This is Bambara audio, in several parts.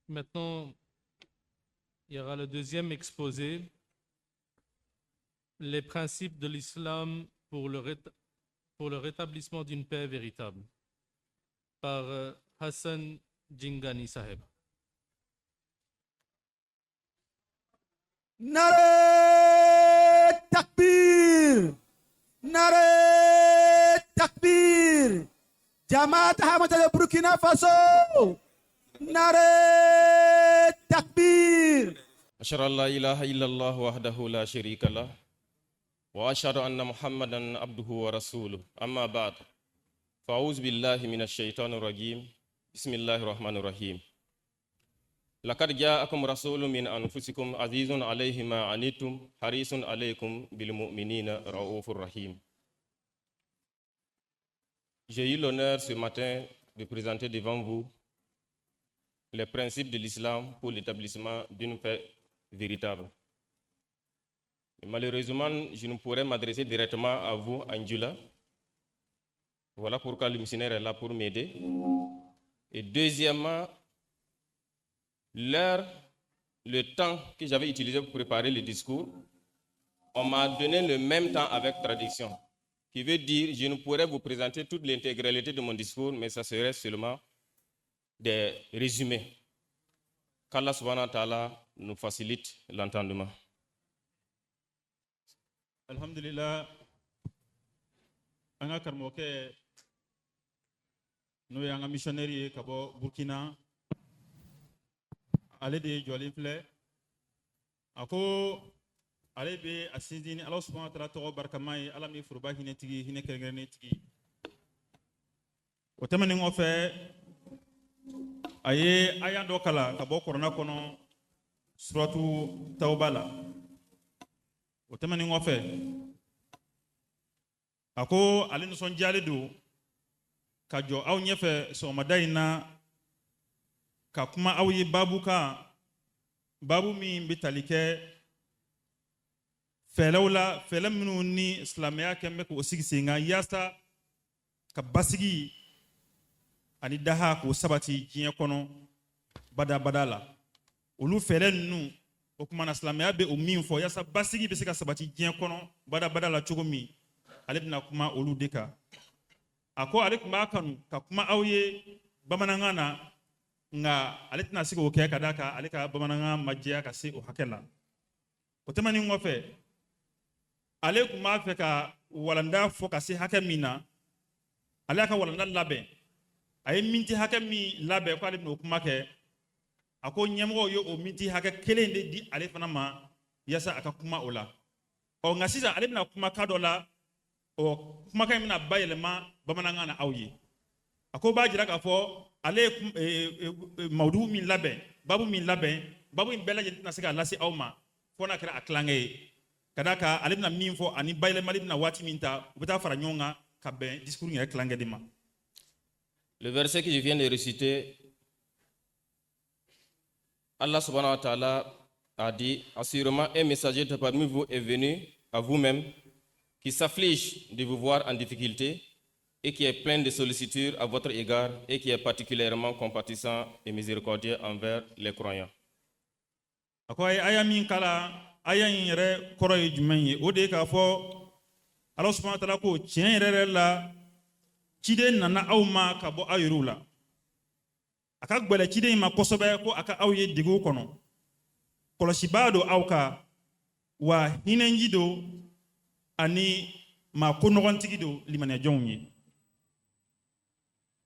Maintenant, il y aura le deuxième exposé, les principes de l'islam pour le rétablissement d'une paix véritable, par Hassan Jingani Saheb. Nare takbir, nare takbir. Jamaat Ahmadiyya de Burkina Faso. Nare takbir. أشهد أن لا إله إلا الله وحده لا شريك له وأشهد أن محمدا عبده ورسوله. أما بعد، فأعوذ بالله من الشيطان الرجيم. بسم الله الرحمن الرحيم. لقد جاءكم رسول من أنفسكم عزيز عليه ما عنتم حريص عليكم بالمؤمنين رؤوف رحيم. J'ai eu l'honneur ce matin de présenter devant vous les principes de l'islam pour l'établissement d'une paix véritable. Et malheureusement, je ne pourrais m'adresser directement à vous en dioula. Voilà pourquoi le missionnaire est là pour m'aider. Et deuxièmement, l'heure, le temps que j'avais utilisé pour préparer le discours, on m'a donné le même temps avec traduction. Qui veut dire, je ne pourrais vous présenter toute l'intégralité de mon discours, mais ça serait seulement des résumés. Qu'Allah سبحانه وتعالى nous facilite l'entendement. Alhamdulillah, an ka karamɔgɔkɛ n'o ye an ka missionnaire ye ka bɔ Burkina, ale de jɔlen filɛ. A ko ale bɛ a sinsin ni Ala سبحانه وتعالى tɔgɔ barikama ye, Ala min foroba hinɛtigi, hinɛ kɛrɛnkɛrɛnnen tigi. O tɛmɛnen kɔfɛ, a ye aya dɔ kalan ka bɔ kuranɛ kɔnɔ, suratu Tawba la. O tɛmɛnen kɔfɛ, a ko ale nisɔndiyalen don ka jɔ aw ɲɛfɛ sɔgɔmada in na ka kuma aw ye baabu kan, baabu min bɛ tali kɛ fɛɛrɛw la, fɛɛrɛ minnu ni silamɛya kɛn bɛ k'o sigi sen kan yaasa ka basigi ani daha k'o sabati diɲɛ kɔnɔ badabada la. Olu fɛɛrɛ ninnu, o kumana silamɛya bɛ o min fɔ yaasa basigi bɛ se ka sabati diɲɛ kɔnɔ badabada la cogo min, ale bɛna kuma olu de kan. A ko ale tun b'a kanu ka kuma aw ye bamanankan na, nka ale tɛna se k'o kɛ ka d'a kan ale ka bamanankan ma jɛya ka se o hakɛ la. O tɛmɛnen kɔfɛ, ale tun b'a fɛ ka walanda fɔ ka se hakɛ min na, ale y'a ka walanda labɛn, a ye miniti hakɛ min labɛn ko ale bɛna o kuma kɛ, a ko ɲɛmɔgɔw ye o miniti hakɛ kelen de di ale fana ma yaasa a ka kuma o la. Ɔ nka sisan ale bɛna kumakan dɔ la, ɔ kumakan in bɛna bayɛlɛma bamanankan na aw ye. A ko b'a jira k'a fɔ ale ye mawudu min labɛn, babu min labɛn, babu in bɛɛ lajɛlen tɛna se k'a lase aw ma fo n'a kɛra a tilankɛ ye, ka d'a kan ale bɛna min fɔ ani bayɛlɛmali bɛna waati min ta, u bɛ taa fara ɲɔgɔn kan ka bɛn discours yɛrɛ tilankɛ de ma. Le verset que je viens de réciter, Allah سبحانه وتعالى a dit: Assurément, un messager de parmi vous est venu à vous-même qui s'afflige de vous voir en difficulté et qui est plein de sollicitude à votre égard et qui est particulièrement compatissant et miséricordieux envers les croyants. A ko a ye aya min kala, aya in yɛrɛ kɔrɔ ye jumɛn ye? O de ye k'a fɔ Ala سبحانه وتعالى ko tiɲɛ yɛrɛ yɛrɛ la, ciden nana aw ma ka bɔ aw yɛrɛw la. A ka gwɛlɛ ciden in ma kosɛbɛ ko a ka aw ye degun kɔnɔ. Kɔlɔsibaa don aw ka wa, hinɛji don ani maa ko nɔgɔntigi don limaniyajɔnw ye.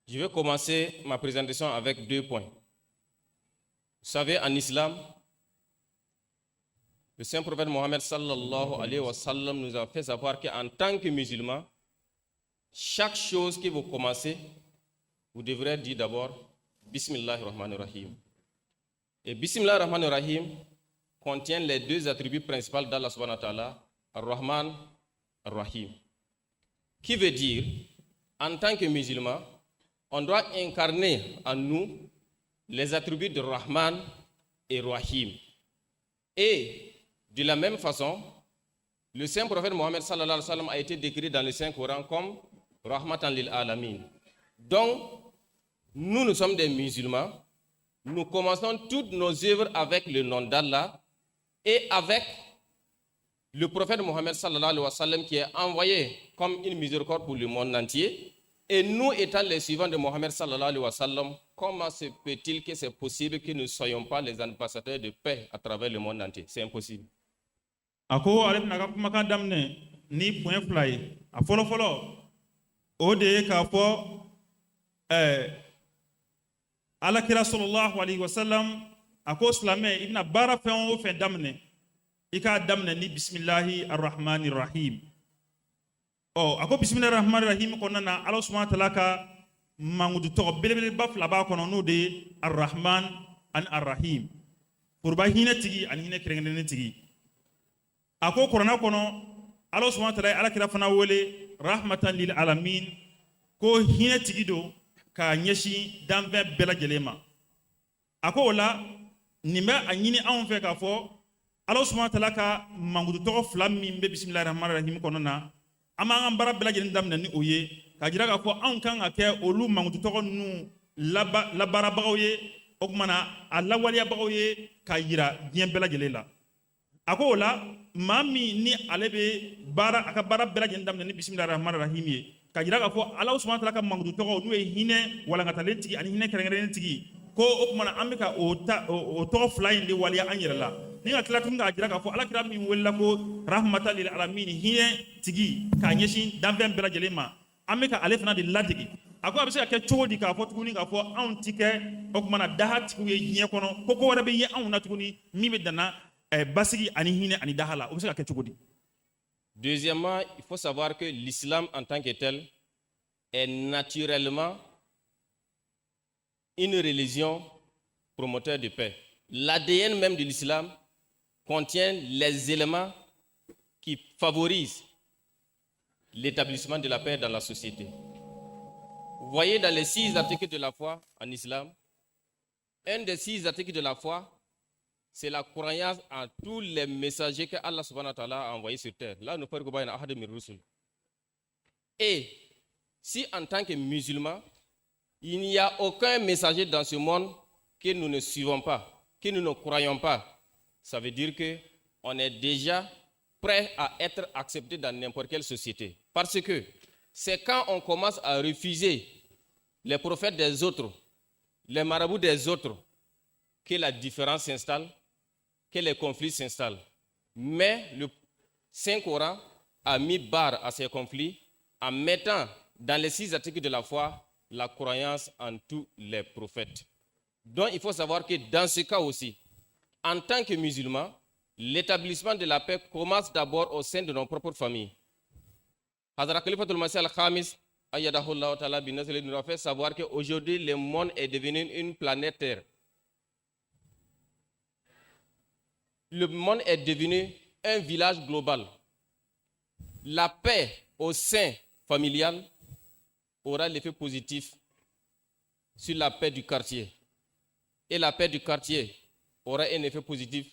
Je vais commencer ma présentation avec deux points. Vous savez, en islam, le saint prophète Mohammed صلى الله عليه وسلم nous a fait savoir qu'en tant que musulman, chaque chose que vous commencez, vous devrez dire d'abord بسم الله الرحمن الرحيم. Et بسم الله الرحمن الرحيم contient les deux attributs principaux d'Allah سبحانه وتعالى, الرحمن, الرحيم. Qui veut dire, en tant que musulman, on doit incarner en nous les attributs de رحمن et رحيم. Et de la même façon, le saint prophète Mohammed صلى الله عليه وسلم a été décrit dans le Saint Coran comme رحمة للعالمين. Donc, nous, nous sommes des musulmans. Nous commençons toutes nos œuvres avec le nom d'Allah et avec le prophète Mohammed صلى الله عليه وسلم qui est envoyé comme une miséricorde pour le monde entier. Et nous étant les suivants de Mohammed صلى الله عليه وسلم, comment se peut-il que c'est possible que nous ne soyons pas les ambassadeurs de paix à travers le monde entier? C'est impossible. A ko ale bɛna ka kumakan daminɛ ni point fila ye. A fɔlɔfɔlɔ, o de ye k'a fɔ Alakira صلى الله عليه وسلم a ko silamɛ, i bɛna baara fɛn o fɛn daminɛ, i k'a daminɛ ni بسم الله الرحمن الرحيم. Ɔ a ko بسم الله الرحمن الرحيم kɔnɔna na, Ala سبحانه وتعالى ka mankutu tɔgɔ belebeleba fila b'a kɔnɔ, n'o de ye الرحمن ani الرحيم, foroba hinɛ tigi ani hinɛ kɛrɛnkɛrɛnnen tigi. A ko kuranna kɔnɔ, Ala سبحانه وتعالى ye Alakira fana wele رحمة للعالمين, ko hinɛ tigi don k'a ɲɛsin danfɛn bɛɛ lajɛlen ma. A ko o la, nin bɛ a ɲini anw fɛ k'a fɔ Ala سبحانه وتعالى ka mankutu tɔgɔ fila min bɛ بسم الله الرحمن الرحيم kɔnɔ na, an b'an ka baara bɛɛ lajɛlen daminɛ ni o ye, k'a jira k'a fɔ anw kan ka kɛ olu mankutu tɔgɔ ninnu labaarabagaw ye, o tuma na a lawaleyabagaw ye k'a yira diɲɛ bɛɛ lajɛlen la. A ko o la, maa min ni ale bɛ baara, a ka baara bɛɛ lajɛlen daminɛ ni بسم الله الرحمن الرحيم ye, k'a jira k'a fɔ Ala سبحانه وتعالى ka mankutu tɔgɔ, n'o ye hinɛ walankatalen tigi ani hinɛ kɛrɛnkɛrɛnnen tigi, ko o tuma na an bɛ ka o ta o tɔgɔ fila in de waleya an yɛrɛ la, ni ka tila tuguni k'a jira k'a fɔ Alakira min welela ko رحمة للعالمين, hinɛ tigi k'a ɲɛsin danfɛn bɛɛ lajɛlen ma, an bɛ ka ale fana de ladege. A ko a bɛ se ka kɛ cogo di k'a fɔ tuguni k'a fɔ anw ti kɛ o tuma na daha tigiw ye diɲɛ kɔnɔ, ko ko wɛrɛ bɛ ye anw na tuguni min bɛ danna basigi ani hinɛ ani daha la? O bɛ se ka kɛ cogo di? Deuxièmement, il faut savoir que l'islam en tant que tel est naturellement une religion promoteur de paix. L'ADN même de l'islam contient les éléments qui favorisent l'établissement de la paix dans la société. Vous voyez, dans les six articles de la foi en islam, un des six articles de la foi, c'est la croyance en tous les messagers que Allah سبحانه وتعالى a envoyés sur terre. لا نفرق بين أحد من الرسل. Et si en tant que musulmans, il n'y a aucun messager dans ce monde que nous ne suivons pas, que nous ne croyons pas, ça veut dire que on est déjà prêt à être accepté dans n'importe quelle société. Parce que c'est quand on commence à refuser les prophètes des autres, les marabouts des autres, que la différence s'installe, que les conflits s'installent. Mais le Saint-Coran a mis barre à ces conflits en mettant dans les six articles de la foi la croyance en tous les prophètes. Donc il faut savoir que dans ce cas aussi, en tant que musulmans, l'établissement de la paix commence d'abord au sein de nos propres familles. Hazrat Khalifatul Masih al-Khamis, أيده الله تعالى بنصره, nous a fait savoir qu'aujourd'hui, le monde est devenu une planète Terre. Le monde est devenu un village global. La paix au sein familial aura l'effet positif sur la paix du quartier. Et la paix du quartier aura un effet positif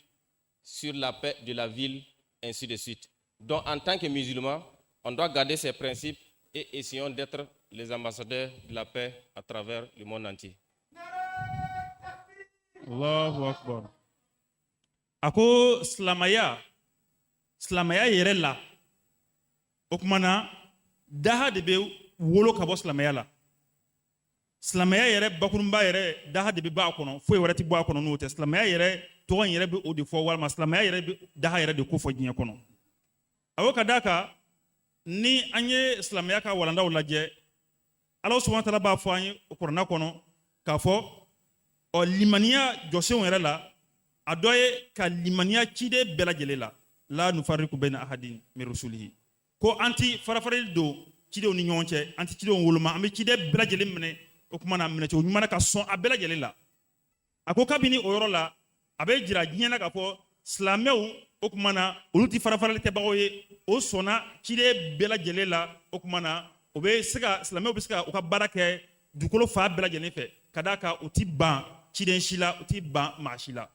sur la paix de la ville, ainsi de suite. Donc, en tant que musulmans, on doit garder ces principes et essayons d'être les ambassadeurs de la paix à travers le monde entier. الله أكبر. A ko silamɛya, silamɛya yɛrɛ la, o tuma na daha de bɛ wolo ka bɔ silamɛya la. Silamɛya yɛrɛ bakurunba yɛrɛ, daha de bɛ bɔ a kɔnɔ, foyi wɛrɛ tɛ bɔ a kɔnɔ n'o tɛ. Silamɛya yɛrɛ tɔgɔ in yɛrɛ bɛ o de fɔ, walima silamɛya yɛrɛ bɛ daha yɛrɛ de ko fɔ diɲɛ kɔnɔ. A ko ka d'a kan, ni an ye silamɛya ka walandaw lajɛ, Ala سبحانه وتعالى b'a fɔ an ye kuranna kɔnɔ k'a fɔ ɔ limaniya jɔsenw yɛrɛ la, a dɔ ye ka limaniya ciden bɛɛ lajɛlen la, لا نفرق بين أحد من رسله, ko an ti farafarali don cidenw ni ɲɔgɔn cɛ, an ti cidenw woloma, an bɛ ciden bɛɛ lajɛlen minɛ o kuma na minɛcogo ɲuman na, ka sɔn a bɛɛ lajɛlen la. A ko kabini o yɔrɔ la, a bɛ jira diɲɛ na k'a fɔ silamɛw, o kuma na olu ti farafarali kɛbagaw ye, o sɔnna ciden bɛɛ lajɛlen la. O kuma na o bɛ se ka silamɛw bɛ se ka u ka baara kɛ dugukolo fan bɛɛ lajɛlen fɛ, ka d'a kan u ti ban ciden si la, u ti ban maa si la.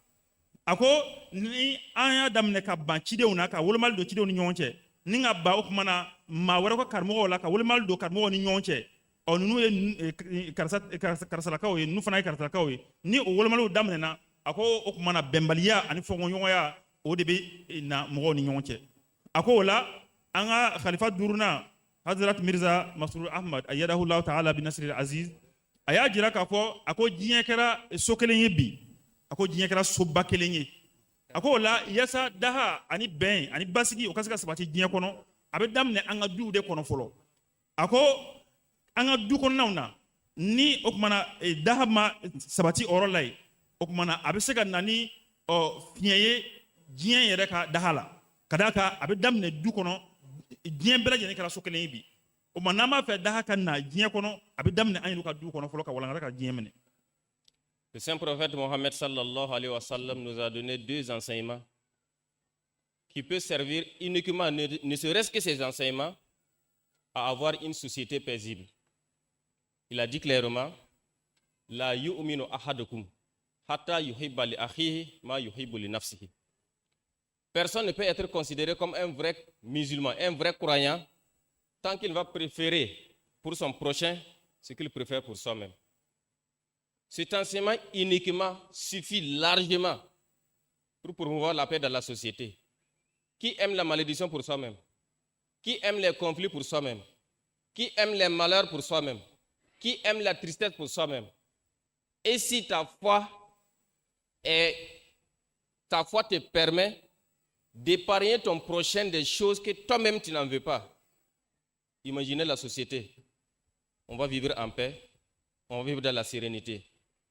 A ko ni an y'a daminɛ ka ban cidenw na, ka wolomali don cidenw ni ɲɔgɔn cɛ, ni ka ban o kuma na maa wɛrɛ ka karamɔgɔw la, ka wolomali don karamɔgɔw ni ɲɔgɔn cɛ, ɔ Ɔ, ninnu ye karisa karisalakaw ye, ninnu fana ye karisalakaw ye. Ni o wolomaliw daminɛna, a ko o tuma na bɛnbaliya ani fɔnkɔɲɔgɔnya, o de bɛ na mɔgɔw ni ɲɔgɔn cɛ. A ko o la, an ka khalifa duurunan, Hazrat Mirza Masrur Ahmad ayyadahullahu ta'ala bi nasril aziz, a y'a jira k'a fɔ, a ko diɲɛ kɛra so kelen ye bi, a ko diɲɛ kɛra soba kelen ye. A ko o la, yaasa daha ani bɛn ani basigi, o ka se ka sabati diɲɛ kɔnɔ, a bɛ daminɛ an ka duw de kɔnɔ fɔlɔ. A ko an ka du kɔnɔnaw na, ni o kumana daha ma sabati o yɔrɔ la yen, o kumana a bɛ se ka na ni ɔ fiɲɛ ye diɲɛ yɛrɛ ka daha la, ka d'a kan a bɛ daminɛ du kɔnɔ. Diɲɛ bɛɛ lajɛlen kɛra so kelen ye bi. O ma, n'an b'a fɛ daha ka na diɲɛ kɔnɔ, a bɛ daminɛ an yɛrɛ ka du kɔnɔ fɔlɔ, ka walankata ka diɲɛ minɛ. Le saint prophète Mohammed sallallahu alayhi wa sallam nous a donné deux enseignements qui peuvent servir uniquement, ne serait-ce que ces enseignements, à avoir une société paisible. Il a dit clairement: La yu'minu ahadukum hatta yuhibba li akhihi ma yuhibbu li nafsihi. Personne ne peut être considéré comme un vrai musulman, un vrai croyant, tant qu'il va préférer pour son prochain ce qu'il préfère pour soi-même. Cet enseignement uniquement suffit largement pour promouvoir la paix dans la société. Qui aime la malédiction pour soi-même? Qui aime les conflits pour soi-même? Qui aime les malheurs pour soi-même? Qui aime la tristesse pour soi-même? Et si ta foi te permet d'épargner ton prochain des choses que toi-même tu n'en veux pas, imaginez la société. On va vivre en paix, on va vivre dans la sérénité.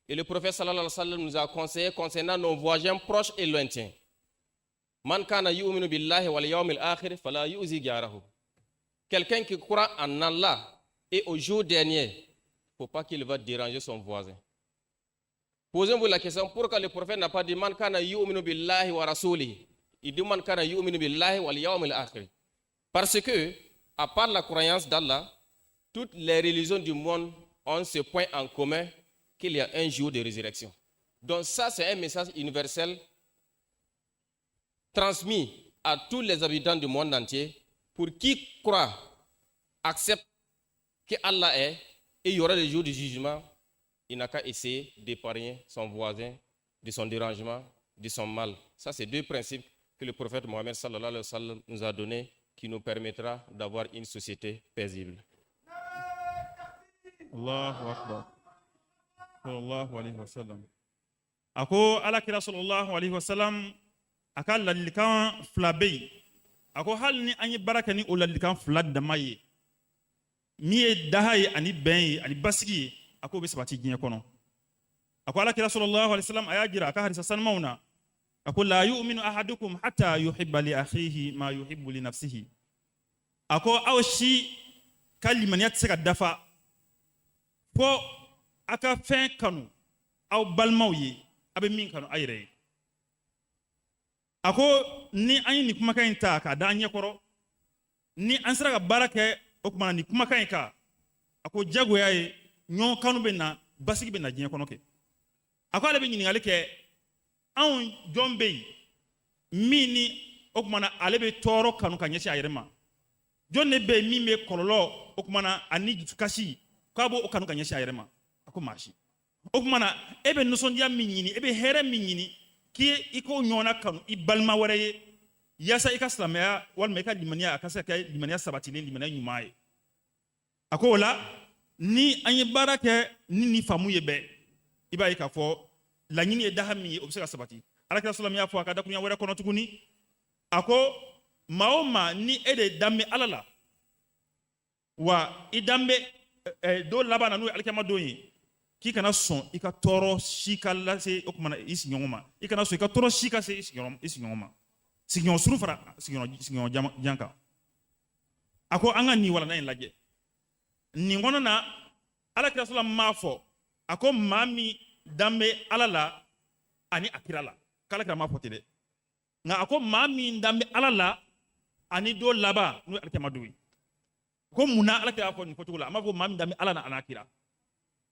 Et le prophète sallallahu alayhi wa sallam nous a conseillé concernant nos voisins proches et lointains. Man kana yu'minu billahi wal yawmil akhir fala yu'zi jarahu. Quelqu'un qui croit en Allah et au jour dernier, il ne faut pas qu'il va déranger son voisin. Posez-vous la question, pourquoi le prophète n'a pas dit man kana yu'minu billahi wa rasulihi? Il dit man kana yu'minu billahi wal yawmil akhir. Parce que, à part la croyance d'Allah, toutes les religions du monde ont ce point en commun qu'il y a un jour de résurrection. Donc ça, c'est un message universel transmis à tous les habitants du monde entier pour qui croit, accepte que Allah est et il y aura le jour du jugement, il n'a qu'à essayer d'épargner son voisin de son dérangement, de son mal. Ça, c'est deux principes que le prophète Mohammed sallallahu alayhi wa sallam nous a donnés qui nous permettra d'avoir une société paisible. Allahu akbar. Sallallahu alayhi wa sallam. A ko ala kira sallallahu alayhi wa sallam a ka ladilikan fila bɛ yen. A ko hali ni an ye baara kɛ ni o ladilikan fila dama ye, min ye daha ye ani bɛn ye ani basigi ye, a k'o bɛ sabati diɲɛ kɔnɔ. A ko ala kira sallallahu alayhi wa sallam a y'a jira a ka hadisa sanumaw na, a ko la yu'minu ahadukum hatta yuhibba li akhihi ma yuhibbu li nafsihi. A ko aw si ka limaniya tɛ se ka dafa fo a ka fɛn kanu aw balimaw ye, a bɛ min kanu a yɛrɛ ye. A ko ni an ye nin kumakan in ta k'a da an ɲɛkɔrɔ, ni an sera ka baara kɛ o kumana nin kumakan in kan, a ko jagoya ye ɲɔgɔn kanu bɛ na, basigi bɛ na diɲɛ kɔnɔ kɛ. A ko ale bɛ ɲininkali kɛ, anw jɔn bɛ yen min ni o kumana ale bɛ tɔɔrɔ kanu ka ɲɛsin a yɛrɛ ma? Jɔn de bɛ yen min bɛ kɔlɔlɔ, o kumana ani dusukasi, k'a b'o kanu ka ɲɛsin a yɛrɛ ma? A ko maa si. O kumana e bɛ nisɔndiya min ɲini, e bɛ hɛrɛ min ɲini, k'i i k'o ɲɔgɔnna kanu i balima wɛrɛ ye, yaasa i ka silamɛya walima i ka limaniya a ka se ka kɛ limaniya sabatilen, limaniya ɲuman ye. A ko o la, ni an ye baara kɛ ni nin faamu ye bɛɛ, i b'a ye k'a fɔ laɲini ye daha min ye, o bɛ se ka sabati. Alakira salam y'a fɔ a ka dakurunya wɛrɛ kɔnɔ tuguni, a ko maa o maa ni e de dan bɛ Ala la, wa i dan bɛ don laban na, n'o ye alikiyama don ye, k'i kana sɔn i ka tɔɔrɔ si ka lase o kumana i sigiɲɔgɔn ma, i kana sɔn i ka tɔɔrɔ si ka se i sigiɲɔgɔn ma, sigiɲɔgɔn surun fara sigiɲɔgɔn jan kan. A ko an ka nin walanda in lajɛ nin kɔnɔ na, ala kira sɔrɔ m'a fɔ, a ko maa min dan bɛ Ala la ani a kira la, k'ala kira m'a fɔ ten dɛ, nka a ko maa min dan bɛ Ala la ani don laban, n'o ye alikiyama don ye. Ko munna ala kira y'a fɔ nin fɔcogo la, a m'a fɔ maa min dan bɛ Ala la ani a kira?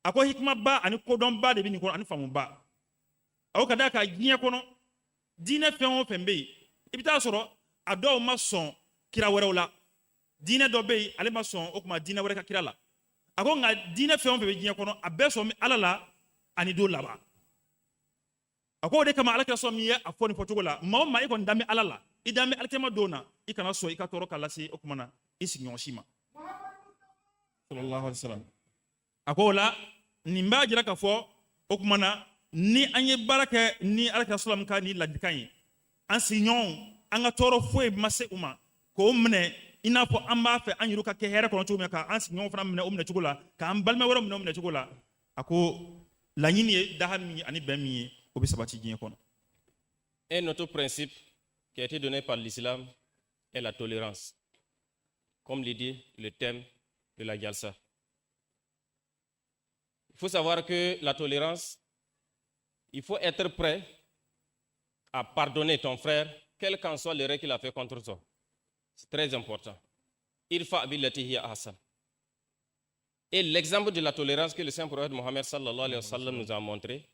A ko hikimaba ani kodɔnba de bɛ nin kɔnɔ ani faamuba. A ko ka d'a kan diɲɛ kɔnɔ, diinɛ fɛn o fɛn bɛ yen, i bɛ taa sɔrɔ a dɔw ma sɔn kira wɛrɛw la. Diinɛ dɔ bɛ yen, ale ma sɔn o tuma diinɛ wɛrɛ ka kira la. A ko nka diinɛ fɛn o fɛn bɛ diɲɛ kɔnɔ, a bɛɛ sɔn bɛ Ala la ani don laban. A ko o de kama Ala kira sɔn min ye a fɔ nin fɔcogo la: maa o maa, i kɔni dan bɛ Ala la, i dan bɛ alikiyama don na, i kana sɔn i ka tɔɔrɔ ka lase o tuma na i sigiɲɔgɔn si ma. Sallallahu alaihi wasallam. A ko o la, nin b'a jira k'a fɔ o tuma na, ni an ye baara kɛ ni Ala kira salam ka nin ladilikan ye, an sigiɲɔgɔnw, an ka tɔɔrɔ foyi ma se u ma, k'o minɛ i n'a fɔ an b'a fɛ an yɛrɛ ka kɛ hɛrɛ kɔnɔ cogo min na, k'an sigiɲɔgɔnw fana minɛ o minɛ cogo la, k'an balima wɛrɛw minɛ o minɛ cogo la. A ko laɲini ye daha min ye ani bɛn min ye, o bɛ sabati diɲɛ kɔnɔ. Un autre principe qui a été donné par l'islam est la tolérance, comme le dit le thème de la Jalsa. Il faut savoir que la tolérance, il faut être prêt à pardonner ton frère, quel qu'en soit l'erreur qu'il a fait contre toi. C'est très important. ادفع بالتي هي أحسن. Et l'exemple de la tolérance que le saint prophète Mohammed صلى الله عليه وسلم nous a montré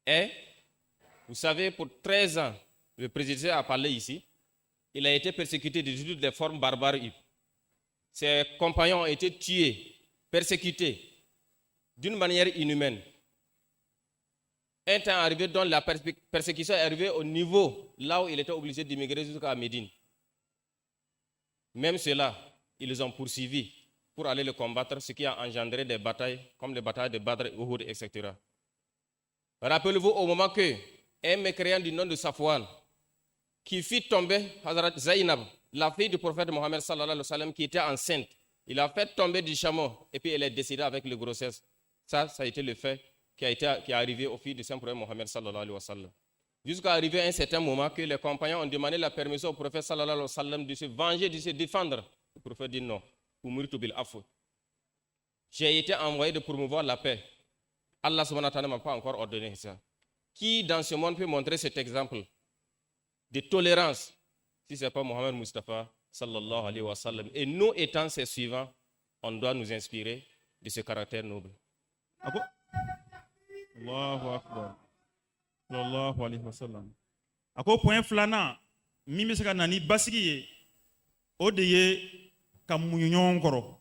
est, vous savez, pour 13 ans, le président a parlé ici, il a été persécuté de toutes les formes barbares. Ses compagnons ont été tués, persécutés d'une manière inhumaine. Un temps arrivé dont la persécution est arrivée au niveau là où il était obligé d'immigrer jusqu'à Médine. Même cela, ils ont poursuivi pour aller le combattre, ce qui a engendré des batailles comme les batailles de Badr, Uhud, etc. Rappelez-vous au moment que un mécréant du nom de Safwan, qui fit tomber Hazrat Zainab, la fille du prophète Mohammed صلى الله عليه وسلم, qui était enceinte, il a fait tomber du chameau et puis elle est décédée avec le grossesse. Ça a été le fait qui est arrivé au fils du saint prophète Mohammed صلى الله عليه وسلم. Jusqu'à arriver à un certain moment que les compagnons ont demandé la permission au prophète صلى الله عليه وسلم de se venger, de se défendre. Le prophète dit non. أمرت بالعفو. J'ai été envoyé de promouvoir la paix. Allah سبحانه وتعالى ne m'a pas encore ordonné ça. Qui dans ce monde peut montrer cet exemple de tolérance si ce n'est pas Mohamed Mustafa صلى الله عليه وسلم? Et nous étant ses suivants, on doit nous inspirer de ce caractère noble. A ko الله أكبر صلى الله عليه وسلم. A ko point filanan min bɛ se ka na ni basigi ye, o de ye ka muɲu ɲɔgɔn kɔrɔ,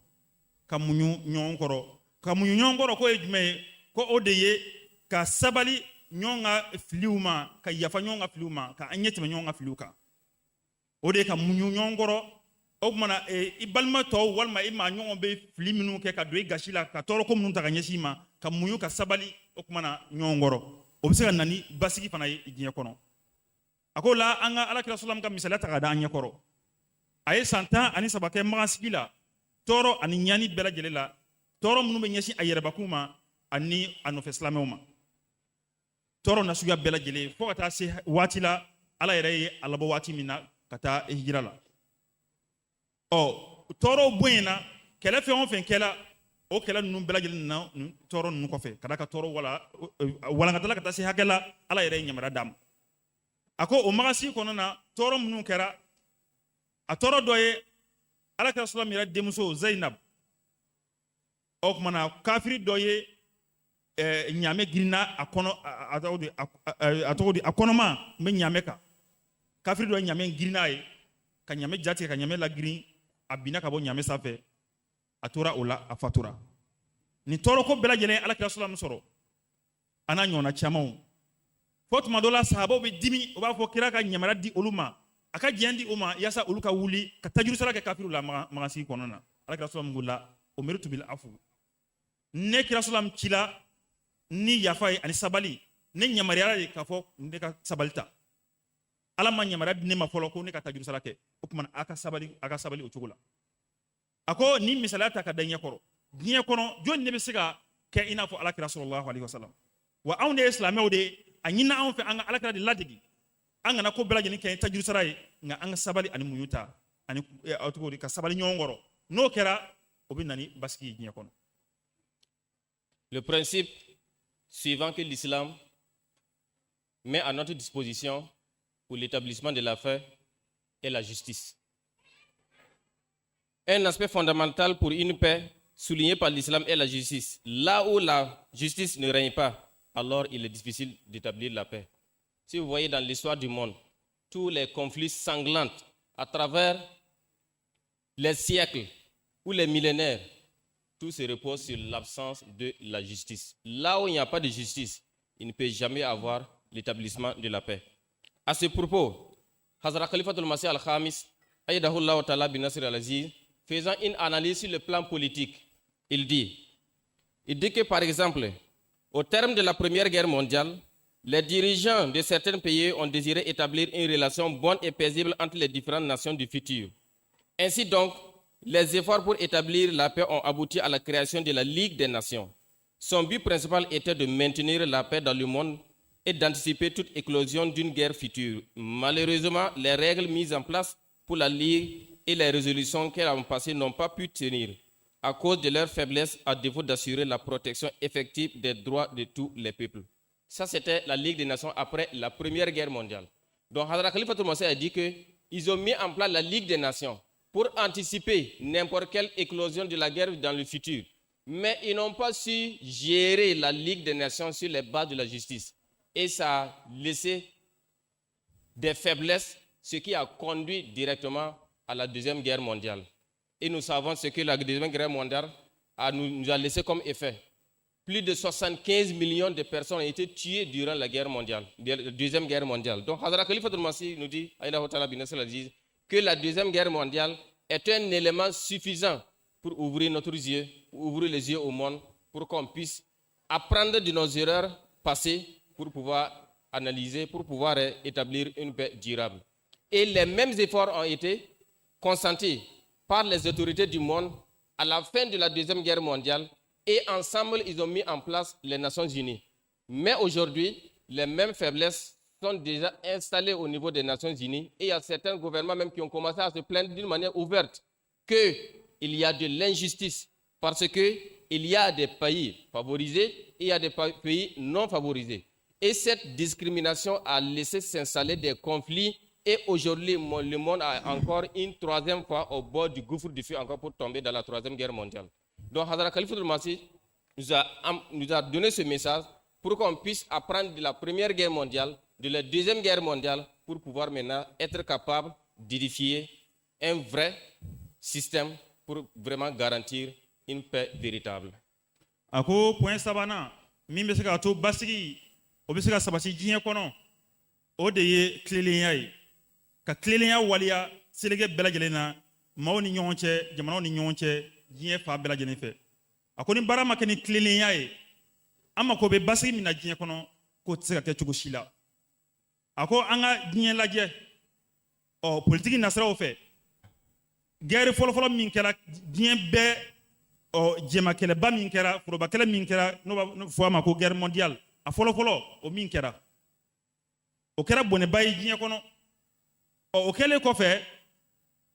ka muɲu ɲɔgɔn kɔrɔ, ka muɲu ɲɔgɔn kɔrɔ. K'o ye jumɛn ye? Ko o de ye ka sabali ɲɔgɔn ka filiw ma, ka yafa ɲɔgɔn ka filiw ma, ka an ɲɛ tɛmɛ ɲɔgɔn ka filiw kan. O de ye ka muɲu ɲɔgɔn kɔrɔ. O tuma na, i balima tɔw walima i maa ɲɔgɔn bɛ fili minnu kɛ ka don i gasi la, ka tɔɔrɔ ko minnu ta ka ɲɛsin i ma, ka muɲu, ka sabali o tuma na ɲɔgɔn kɔrɔ, o bɛ se ka na ni basigi fana ye diɲɛ kɔnɔ. A ko la, an ka Alakira salam ka misaliya ta ka da an ɲɛ kɔrɔ. A ye san 13 kɛ magasigi la, tɔɔrɔ ani ɲani bɛɛ lajɛlen la, tɔɔrɔ minnu bɛ ɲɛsin a yɛrɛbakun ma ani a nɔfɛ silamɛw ma, tɔɔrɔ nasuguya bɛɛ lajɛlen, fo ka taa se waati la Ala yɛrɛ ye a labɔ waati min na ka taa hijira la. Ɔ, tɔɔrɔw bonyana, kɛlɛ fɛn o fɛn kɛla, o kɛlɛ ninnu bɛɛ lajɛlen nana tɔɔrɔ ninnu kɔfɛ ka da ka tɔɔrɔ wala walankatala ka taa se hakɛ la Ala yɛrɛ ye yamaruya d'a ma. A ko o magasi kɔnɔna na, tɔɔrɔ minnu kɛra, a tɔɔrɔ dɔ ye Ala kira salam yɛrɛ denmuso Zainab. O tuma na, kafiri dɔ ye ɲaamɛ girinna a kɔnɔ, a tɔgɔ di, a tɔgɔ di, a kɔnɔma tun bɛ ɲaamɛ kan. Kafiri dɔ ye ɲaamɛ girinna ye ka ɲaamɛ jatigɛ, ka ɲaamɛ lagirin, a binna ka bɔ ɲaamɛ sanfɛ, a tora o la, a fatura. Nin tɔɔrɔ ko bɛɛ lajɛlen Ala kira salam sɔrɔ, a n'a ɲɔgɔnna camanw, fo tuma dɔ la sahabaw bɛ dimi, u b'a fɔ kira ka yamaruya di olu ma, a ka diɲɛ di u ma yaasa olu ka wuli ka tajurusara kɛ kafiriw la magasigi kɔnɔna na. Ala kira salam ko la أمرت بالعفو, ne kira salam cila ni yafa ye ani sabali. Ne yamaruyara de k'a fɔ ne ka sabali ta. Ala ma yamaruya di ne ma fɔlɔ ko ne ka tajurusara kɛ. O tuma a ka sabali, a ka sabali o cogo la. A ko ni misaliya ta ka da ɲɛ kɔrɔ, diɲɛ kɔnɔ jɔn ne bɛ se ka kɛ i n'a fɔ Ala kira صلى الله عليه وسلم? Wa anw de ye silamɛw de ye, a ɲinina anw fɛ an ka Ala kira de ladege. An kana ko bɛɛ lajɛlen kɛ tajurusara ye, nka an ka sabali ani muɲu ta ani a cogo di, ka sabali ɲɔgɔn kɔrɔ. N'o kɛra, o bɛ na ni basigi ye diɲɛ kɔnɔ. Le principe suivant que l'islam met à notre disposition pour l'établissement de la paix est la justice. Un aspect fondamental pour une paix souligné par l'islam est la justice. Là où la justice ne règne pas, alors il est difficile d'établir la paix. Si vous voyez dans l'histoire du monde, tous les conflits sanglants à travers les siècles ou les millénaires, Tout se repose sur l'absence de la justice. Là où il n'y a pas de justice, il ne peut jamais avoir l'établissement de la paix. À ce propos, Hazrat Khalifatul Masih al-Khamis, Ayyadahullah Ta'ala bin Nasr al-Aziz, faisant une analyse sur le plan politique, il dit que, par exemple, au terme de la Première Guerre mondiale, les dirigeants de certains pays ont désiré établir une relation bonne et paisible entre les différentes nations du futur. Ainsi donc, les efforts pour établir la paix ont abouti à la création de la Ligue des Nations. Son but principal était de maintenir la paix dans le monde et d'anticiper toute éclosion d'une guerre future. Malheureusement, les règles mises en place pour la Ligue et les résolutions qu'elle a passées n'ont pas pu tenir à cause de leur faiblesse, à défaut d'assurer la protection effective des droits de tous les peuples. Ça, c'était la Ligue des Nations après la Première Guerre mondiale. Donc, Hazrat Khalifatul Masih a dit qu'ils ont mis en place la Ligue des Nations pour anticiper n'importe quelle éclosion de la guerre dans le futur. Mais ils n'ont pas su gérer la Ligue des Nations sur les bases de la justice. Et ça a laissé des faiblesses, ce qui a conduit directement à la Deuxième Guerre mondiale. Et nous savons ce que la Deuxième Guerre mondiale nous a laissé comme effet. Plus de 75 millions de personnes ont été tuées durant la guerre mondiale, la Deuxième Guerre mondiale. Donc, Hazrat Khalifa Masih nous dit que la Deuxième Guerre mondiale est un élément suffisant pour ouvrir notre yeux, pour ouvrir les yeux au monde, pour qu'on puisse apprendre de nos erreurs passées pour pouvoir analyser, pour pouvoir établir une paix durable. Et les mêmes efforts ont été consentis par les autorités du monde à la fin de la Deuxième Guerre mondiale et ensemble, ils ont mis en place les Nations Unies. Mais aujourd'hui, les mêmes faiblesses sont déjà installées au niveau des Nations Unies et il y a certains gouvernements même qui ont commencé à se plaindre d'une manière ouverte qu'il y a de l'injustice parce qu'il y a des pays favorisés et il y a des pays non favorisés. Et cette discrimination a laissé s'installer des conflits et aujourd'hui, le monde a encore une troisième fois au bord du gouffre du feu encore pour tomber dans la Troisième Guerre mondiale. Donc Hazrat Khalifatul Masih nous a donné ce message pour qu'on puisse apprendre de la Première Guerre mondiale, de la Deuxième Guerre mondiale, pour pouvoir maintenant être capable d'édifier un vrai système pour vraiment garantir une paix véritable. A ko point sabanan min bɛ se k'a to basigi o bɛ se ka sabati diɲɛ kɔnɔ, o de ye tilennenya ye, ka tilennenya waleya seleke bɛɛ lajɛlen na, maaw ni ɲɔgɔn cɛ, jamanaw ni ɲɔgɔn cɛ, diɲɛ fan bɛɛ lajɛlen fɛ. A ko ni baara ma kɛ ni tilennenya ye, an mako bɛ basigi min na diɲɛ kɔnɔ, k'o tɛ se ka kɛ cogo si la. A ko an ka diɲɛ lajɛ, ɔ politiki nasiraw fɛ, guerre fɔlɔfɔlɔ min kɛra diɲɛ bɛɛ, ɔ jɛmakɛlɛba min kɛra, forobakɛlɛ min kɛra, n'o b'a fɔ a ma ko guerre mondiale, a fɔlɔfɔlɔ o min kɛra, o kɛra bɔnɛba ye diɲɛ kɔnɔ. Ɔ o kɛlen kɔfɛ,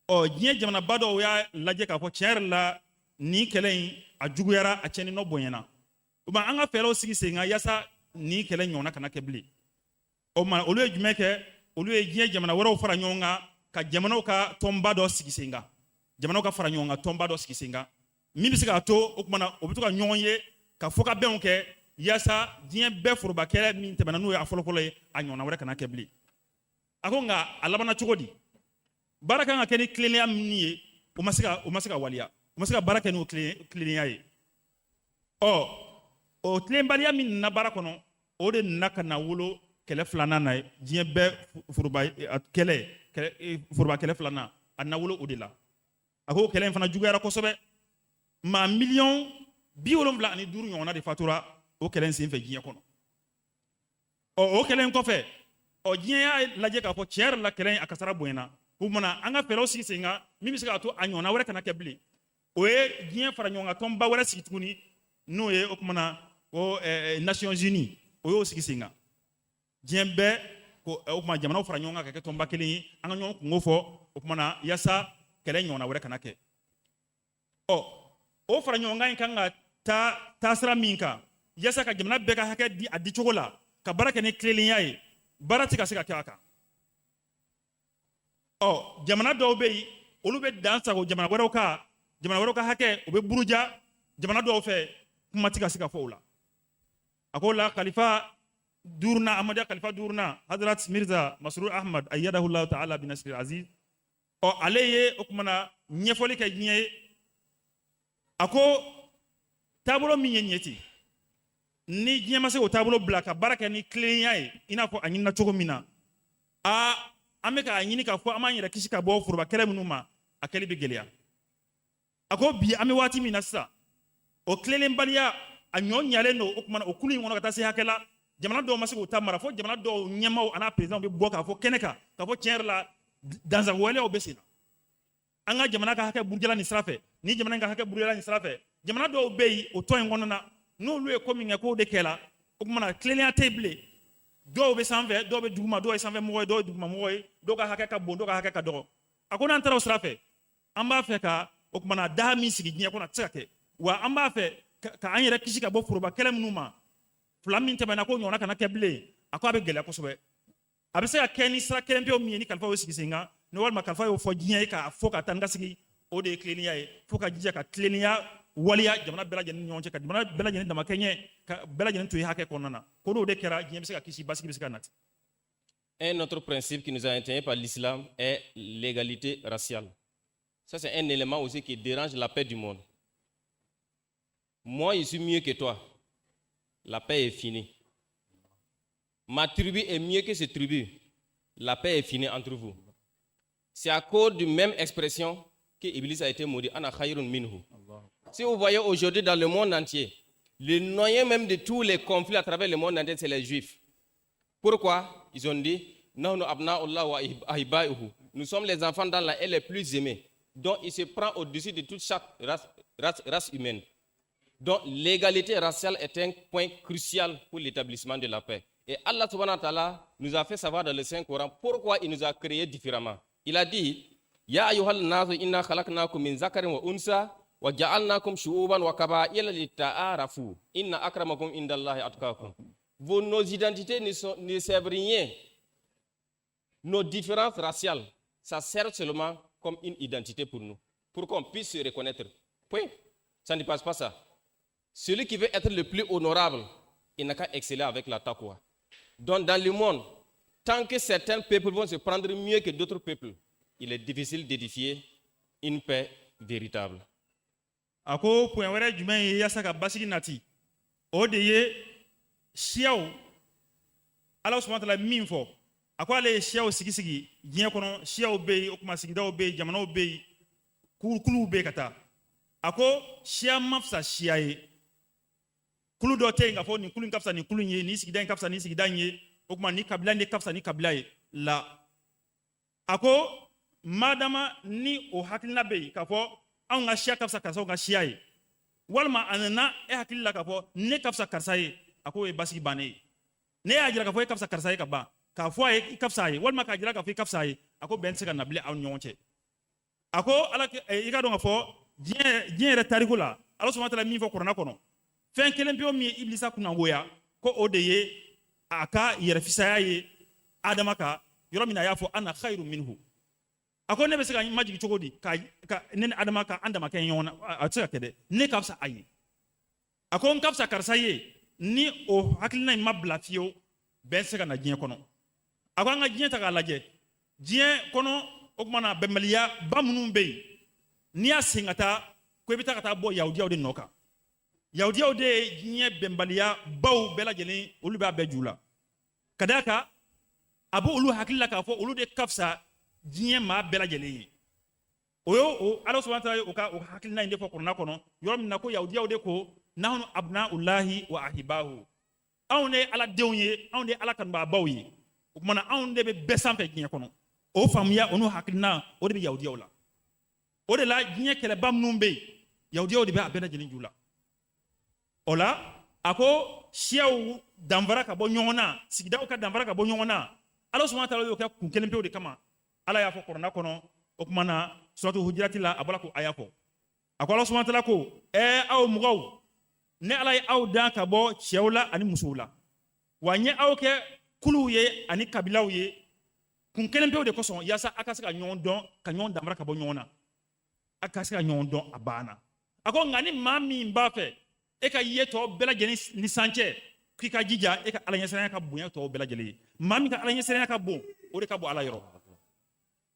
ɔ diɲɛ jamanaba dɔw y'a lajɛ k'a fɔ tiɲɛ yɛrɛ la, nin kɛlɛ in a juguyara, a tiɲɛni nɔ bonyana, o ma an ka fɛɛrɛw sigi sen kan yaasa nin kɛlɛ ɲɔgɔnna kana kɛ bilen. O ma olu ye jumɛn kɛ? Olu ye diɲɛ jamana wɛrɛw fara ɲɔgɔn kan ka jamanaw ka tɔnba dɔ sigi sen kan, jamanaw ka fara ɲɔgɔn kan tɔnba dɔ sigi sen kan min bɛ se k'a to o kumana o bɛ to ka ɲɔgɔn ye ka fɔ ka bɛnw kɛ yaasa diɲɛ bɛɛ forobakɛlɛ min tɛmɛna, n'o ye a fɔlɔfɔlɔ ye, a ɲɔgɔnna wɛrɛ kana kɛ bilen. A ko nka a labanna cogo di? Baara kan ka kɛ ni tilennenya min ye, o ma se ka waleya, o ma se ka baara kɛ n'o tilennenya ye. Ɔ o tilenbaliya min nana baara kɔnɔ, o de nana ka na wolo kɛlɛ filanan na ye, diɲɛ bɛɛ foroba kɛlɛ, foroba kɛlɛ filanan, a na wolo o de la. A ko kɛlɛ in fana juguyara kosɛbɛ, maa miliyɔn 75 ɲɔgɔnna de fatura o kɛlɛ in senfɛ diɲɛ kɔnɔ. Ɔ o kɛlɛ in kɔfɛ, ɔ diɲɛ y'a lajɛ k'a fɔ tiɲɛ yɛrɛ la, kɛlɛ in a kasara bonyana, o kumana an ka fɛɛrɛw sigi sen kan min bɛ se k'a to a ɲɔgɔnna wɛrɛ kana kɛ bilen. O ye diɲɛ fara ɲɔgɔn kan tɔnba wɛrɛ sigi tuguni, n'o ye o kumana ko Nations Unies, o y'o sigi sen kan. Diɲɛ bɛɛ ko o kuma jamanaw fara ɲɔgɔn kan ka kɛ tɔnba kelen ye, an ka ɲɔgɔn kungo fɔ o kumana yaasa kɛlɛ ɲɔgɔnna wɛrɛ kana kɛ. Ɔ o fara ɲɔgɔn kan in kan ka taa taasira min kan yaasa ka jamana bɛɛ ka hakɛ di a dicogo la, ka baara kɛ ni tilennenya ye, baara tɛ ka se ka kɛ a kan. Ɔ jamana dɔw bɛ yen, olu bɛ dan sago jamana wɛrɛw kan, jamana wɛrɛw ka hakɛ o bɛ buruja jamana dɔw fɛ, kuma tɛ ka se ka fɔ o la. A ko la khalifa duurunan, Ahmadiyya khalifa duurunan, Hazrat Mirza Masrur Ahmad ayyadahullahu ta'ala bin Nasir Aziz, ɔ ale ye o kumana ɲɛfɔli kɛ diɲɛ ye. A ko Taabolo min ye nin ye ten, ni diɲɛ ma se k'o taabolo bila ka baara kɛ ni tilennenya ye i n'a fɔ a ɲinina cogo min na, aa, an bɛ k'a ɲini k'a fɔ an b'an yɛrɛ kisi ka bɔ foroba kɛlɛ minnu ma, a kɛli bɛ gɛlɛya. A ko bi an bɛ waati min na sisan, o tilenbaliya a ɲɔ ɲalen don. O kumana o kulu in kɔnɔ ka taa se hakɛ la, jamana dɔw ma se k'u ta mara, fo jamana dɔw ɲɛmaaw an'a présidentw bɛ bɔ k'a fɔ kɛnɛ kan k'a fɔ tiɲɛ yɛrɛ la, dansago waleyaw bɛ sen na, an ka jamana ka hakɛ burujala nin sira fɛ, ni jamana in ka hakɛ burujala nin sira fɛ. Jamana dɔw bɛ yen o tɔn in kɔnɔna na, n'olu ye ko min kɛ k'o de kɛla, o kumana tilennenya tɛ yen bilen. Dɔw bɛ sanfɛ, dɔw bɛ duguma, dɔw ye sanfɛ mɔgɔ ye, dɔw ye duguma mɔgɔ ye, dɔw ka hakɛ ka bon, dɔw ka hakɛ ka dɔgɔ. A ko n'an taara o sira fɛ, an b'a fɛ ka o kumana daha min sigi diɲɛ kɔnɔ, a tɛ se ka kɛ. Wa an b'a fɛ ka an yɛrɛ kisi ka bɔ foroba kɛlɛ minnu ma fila min tɛmɛna, k'o ɲɔgɔnna kana kɛ bilen, a ko a bɛ gɛlɛya kosɛbɛ. A bɛ se ka kɛ ni sira kelen pewu min ye, ni kalifa y'o sigi sen kan, ni walima kalifa y'o fɔ diɲɛ ye k'a fɔ ka taa ni ka segin, o de ye tilennenya ye, fo ka jija ka tilennenya waleya jamana bɛɛ lajɛlen ni ɲɔgɔn cɛ, ka jamana bɛɛ lajɛlen damakɛɲɛ, ka bɛɛ lajɛlen to i hakɛ kɔnɔna na. Ko n'o de kɛra, diɲɛ bɛ se ka kisi, basigi bɛ se ka nati. Un autre principe qui nous a enseigné par l'islam est l'égalité raciale. Ça, c'est un élément aussi qui dérange la paix du monde. Moi, je suis mieux que toi. La paix est finie. Ma tribu est mieux que cette tribu. La paix est finie entre vous. C'est à cause d'une même expression que Iblis a été maudit. أنا خير منه. Si vous voyez aujourd'hui dans le monde entier, le noyau même de tous les conflits à travers le monde entier, c'est les Juifs. Pourquoi? Ils ont dit: نحن أبناء الله وأحباؤه. Nous sommes les enfants d'Allah et les plus aimés. Donc il se prend au-dessus de toute chaque race humaine. Donc l'égalité raciale est un point crucial pour l'établissement de la paix. Et Allah سبحانه وتعالى nous a fait savoir dans le Saint-Coran pourquoi il nous a créés différemment. Il a dit: يا أيها الناس إنا خلقناكم من ذكر وأنثى وجعلناكم شعوبا وقبائل لتعارفوا إن أكرمكم عند الله أتقاكم. Nos identités ne servent rien. Nos différences raciales, ça sert seulement comme une identité pour nous, pour qu'on puisse se reconnaître. Point. Ça ne passe pas ça. Celui qui veut être le plus honorable, il n'a qu'à exceller avec la تقوى. Donc dans le monde, tant que certains peuples vont se prendre mieux que d'autres peuples, il est difficile d'édifier une paix véritable. A ko point wɛrɛ jumɛn ye yaasa ka basigi nati? O de ye siyaw. Ala سبحانه وتعالى min fɔ, a ko ale ye siyaw sigi sigi diɲɛ kɔnɔ. Siyaw bɛ yen, o tuma sigidaw bɛ yen, jamanaw bɛ yen, kuluw bɛ yen ka taa. A ko siya ma fisa siya ye, kulu dɔ tɛ yen k'a fɔ nin kulu in ka fisa nin kulu in ye, nin sigida in ka fisa nin sigida in ye, o tuma nin kabila in de ka fisa ni kabila ye la. A ko madama ni o hakilina bɛ yen k'a fɔ anw ka siya ka fisa karisaw ka siya ye, walima a nana e hakili la k'a fɔ ne ka fisa karisa ye, a k'o ye basigi bannen ye. Ne y'a jira k'a fɔ e ka fisa karisa ye ka ban, k'a fɔ a ye i ka fisa a ye, walima k'a jira k'a fɔ i ka fisa a ye, a ko bɛn tɛ se ka na bilen aw ni ɲɔgɔn cɛ. A ko ala i ka dɔn k'a fɔ diɲɛ yɛrɛ tariku la, Ala سبحانه وتعالى min fɔ kuranna kɔnɔ, fɛn kelen pewu min ye Ibilisa kunnagoya, ko o de ye a ka yɛrɛfisaya ye Adama kan, yɔrɔ min na a y'a fɔ: أنا خير منه. A ko ne bɛ se ka majigin cogo di ka ne ni Adama ka an dama kɛ ɲɔgɔn na? A tɛ se ka kɛ dɛ, ne ka fisa a ye. A ko n ka fisa karisa ye. Ni o hakilina in ma bila fiyewu, bɛn tɛ se ka na diɲɛ kɔnɔ. A ko an ka diɲɛ ta k'a lajɛ, diɲɛ kɔnɔ, o tuma na bɛnbaliya ba minnu bɛ yen, n'i y'a sen ka taa ko i bɛ taa ka taa bɔ yahudiyaw de nɔ kan. Yahudiyaw de ye diɲɛ bɛnbaliya baw bɛɛ lajɛlen, olu b'a bɛɛ ju la, ka d'a kan a b'o olu hakili la k'a fɔ olu de ka fisa diɲɛ maa bɛɛ lajɛlen ye. O ye o Ala سبحانه وتعالى o ka o hakilina in de fɔ kuranna kɔnɔ, yɔrɔ min na ko yahudiyaw de ko: نحن أبناء الله وأحباؤه. Anw de ye Ala denw ye, anw de ye Ala kanubaabaw ye, o kumana anw de bɛ bɛɛ sanfɛ diɲɛ kɔnɔ. O faamuya, o n'o hakilina, o de bɛ yahudiyaw la. O de la diɲɛ kɛlɛba minnu bɛ yen, yahudiyaw de bɛ a bɛɛ lajɛlen ju la. O la a ko siyaw danfara ka bɔ ɲɔgɔn na, sigidaw ka danfara ka bɔ ɲɔgɔn na, Ala سبحانه وتعالى y'o kɛ kun kelen pewu de kama. Ala y'a fɔ kuranna kɔnɔ, o tuma na suratu Hujurati la, a bɔra k'o aya fɔ. A ko Ala سبحانه وتعالى ko: ɛɛ, aw mɔgɔw, ne Ala ye aw dan ka bɔ cɛw la ani musow la, wa n ye aw kɛ kuluw ye ani kabilaw ye kun kelen pewu de kosɔn, yaasa a ka se ka ɲɔgɔn dɔn, ka ɲɔgɔn danfara ka bɔ ɲɔgɔn na, a ka se ka ɲɔgɔn dɔn. A banna. A ko nka ni maa min b'a fɛ e ka ye tɔ bɛɛ lajɛlen ni san cɛ, k'i ka jija e ka Ala ɲɛsiranya ka bonya tɔw bɛɛ lajɛlen ye. Maa min ka Ala ɲɛsiranya ka bon, o de ka bon Ala yɔrɔ.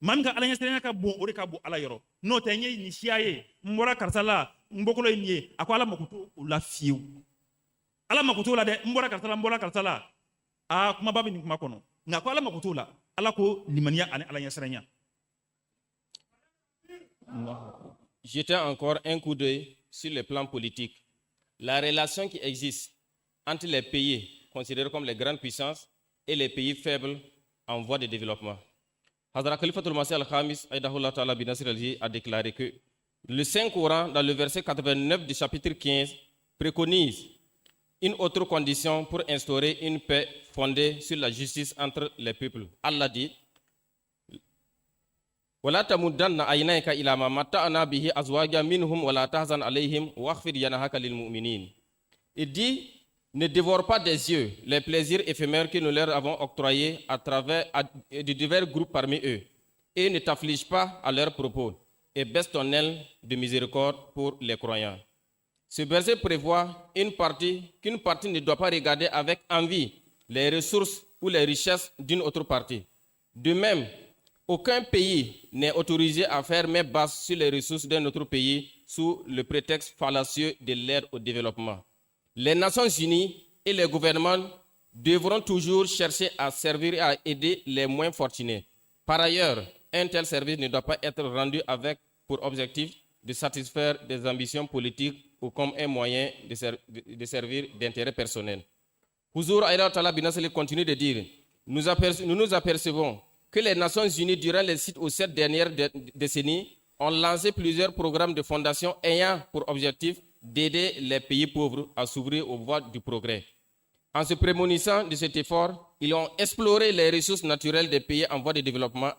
Maa min ka Ala ɲɛsiranya ka bon, o de ka bon Ala yɔrɔ. N'o tɛ, n ye nin siya ye, n bɔra karisa la. N bɔkolo ye nin ye. A ko Ala mako t'o la fiyewu, Ala mako t'o la dɛ. N bɔra karisa la, n bɔra karisa la, aa, kumaba bɛ nin kuma kɔnɔ, nka ko Ala mako t'o la. Ala ko limaniya ani Ala ɲɛsiranya. Jetez encore un coup d'œil sur le plan politique. La relation qui existe entre les pays considérés comme les grandes puissances et les pays faibles en voie de développement. Hazrat Khalifatul Masih al-Khamis, Aïdahullah Ta'ala bin Nasir al a déclaré que le Saint-Coran, dans le verset 89 du chapitre 15, préconise une autre condition pour instaurer une paix fondée sur la justice entre les peuples. Allah dit: ولا تمدن عينيك إلى ما متعنا به أزواجا منهم ولا تحزن عليهم واخفض جناحك للمؤمنين. Il dit: ne dévore pas des yeux les plaisirs éphémères que nous leur avons octroyés à travers de divers groupes parmi eux, et ne t'afflige pas à leur propos, et baisse ton aile de miséricorde pour les croyants. Ce verset prévoit une partie qu'une partie ne doit pas regarder avec envie les ressources ou les richesses d'une autre partie. De même, aucun pays n'est autorisé à faire main basse sur les ressources d'un autre pays sous le prétexte fallacieux de l'aide au développement. Les Nations Unies et les gouvernements devront toujours chercher à servir et à aider les moins fortunés. Par ailleurs, un tel service ne doit pas être rendu avec pour objectif de satisfaire des ambitions politiques ou comme un moyen de servir d'intérêt personnel. Huzur Ta'ala Binasali continue de dire: nous nous apercevons que les Nations Unies, durant les 6 ou 7 dernières décennies, ont lancé plusieurs programmes de fondation ayant pour objectif d'aider les pays pauvres à s'ouvrir aux voies du progrès. En se prémunissant de cet effort, ils ont exploré les ressources naturelles des pays en voie de développement.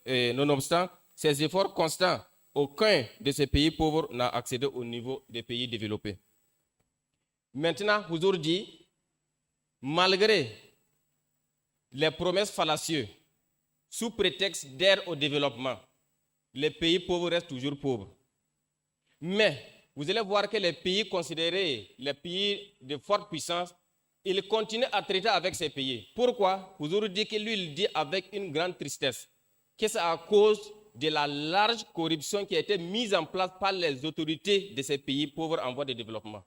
Nonobstant ces efforts constants, aucun de ces pays pauvres n'a accédé au niveau des pays développés. Maintenant, Huzur dit, malgré les promesses fallacieuses, sous prétexte d'aide au développement, les pays pauvres restent toujours pauvres. Mais vous allez voir que les pays considérés, les pays de forte puissance, ils continuent à traiter avec ces pays. Pourquoi? Huzur dit que lui, il dit avec une grande tristesse que c'est à cause de la large corruption qui a été mise en place par les autorités de ces pays pauvres en voie de développement.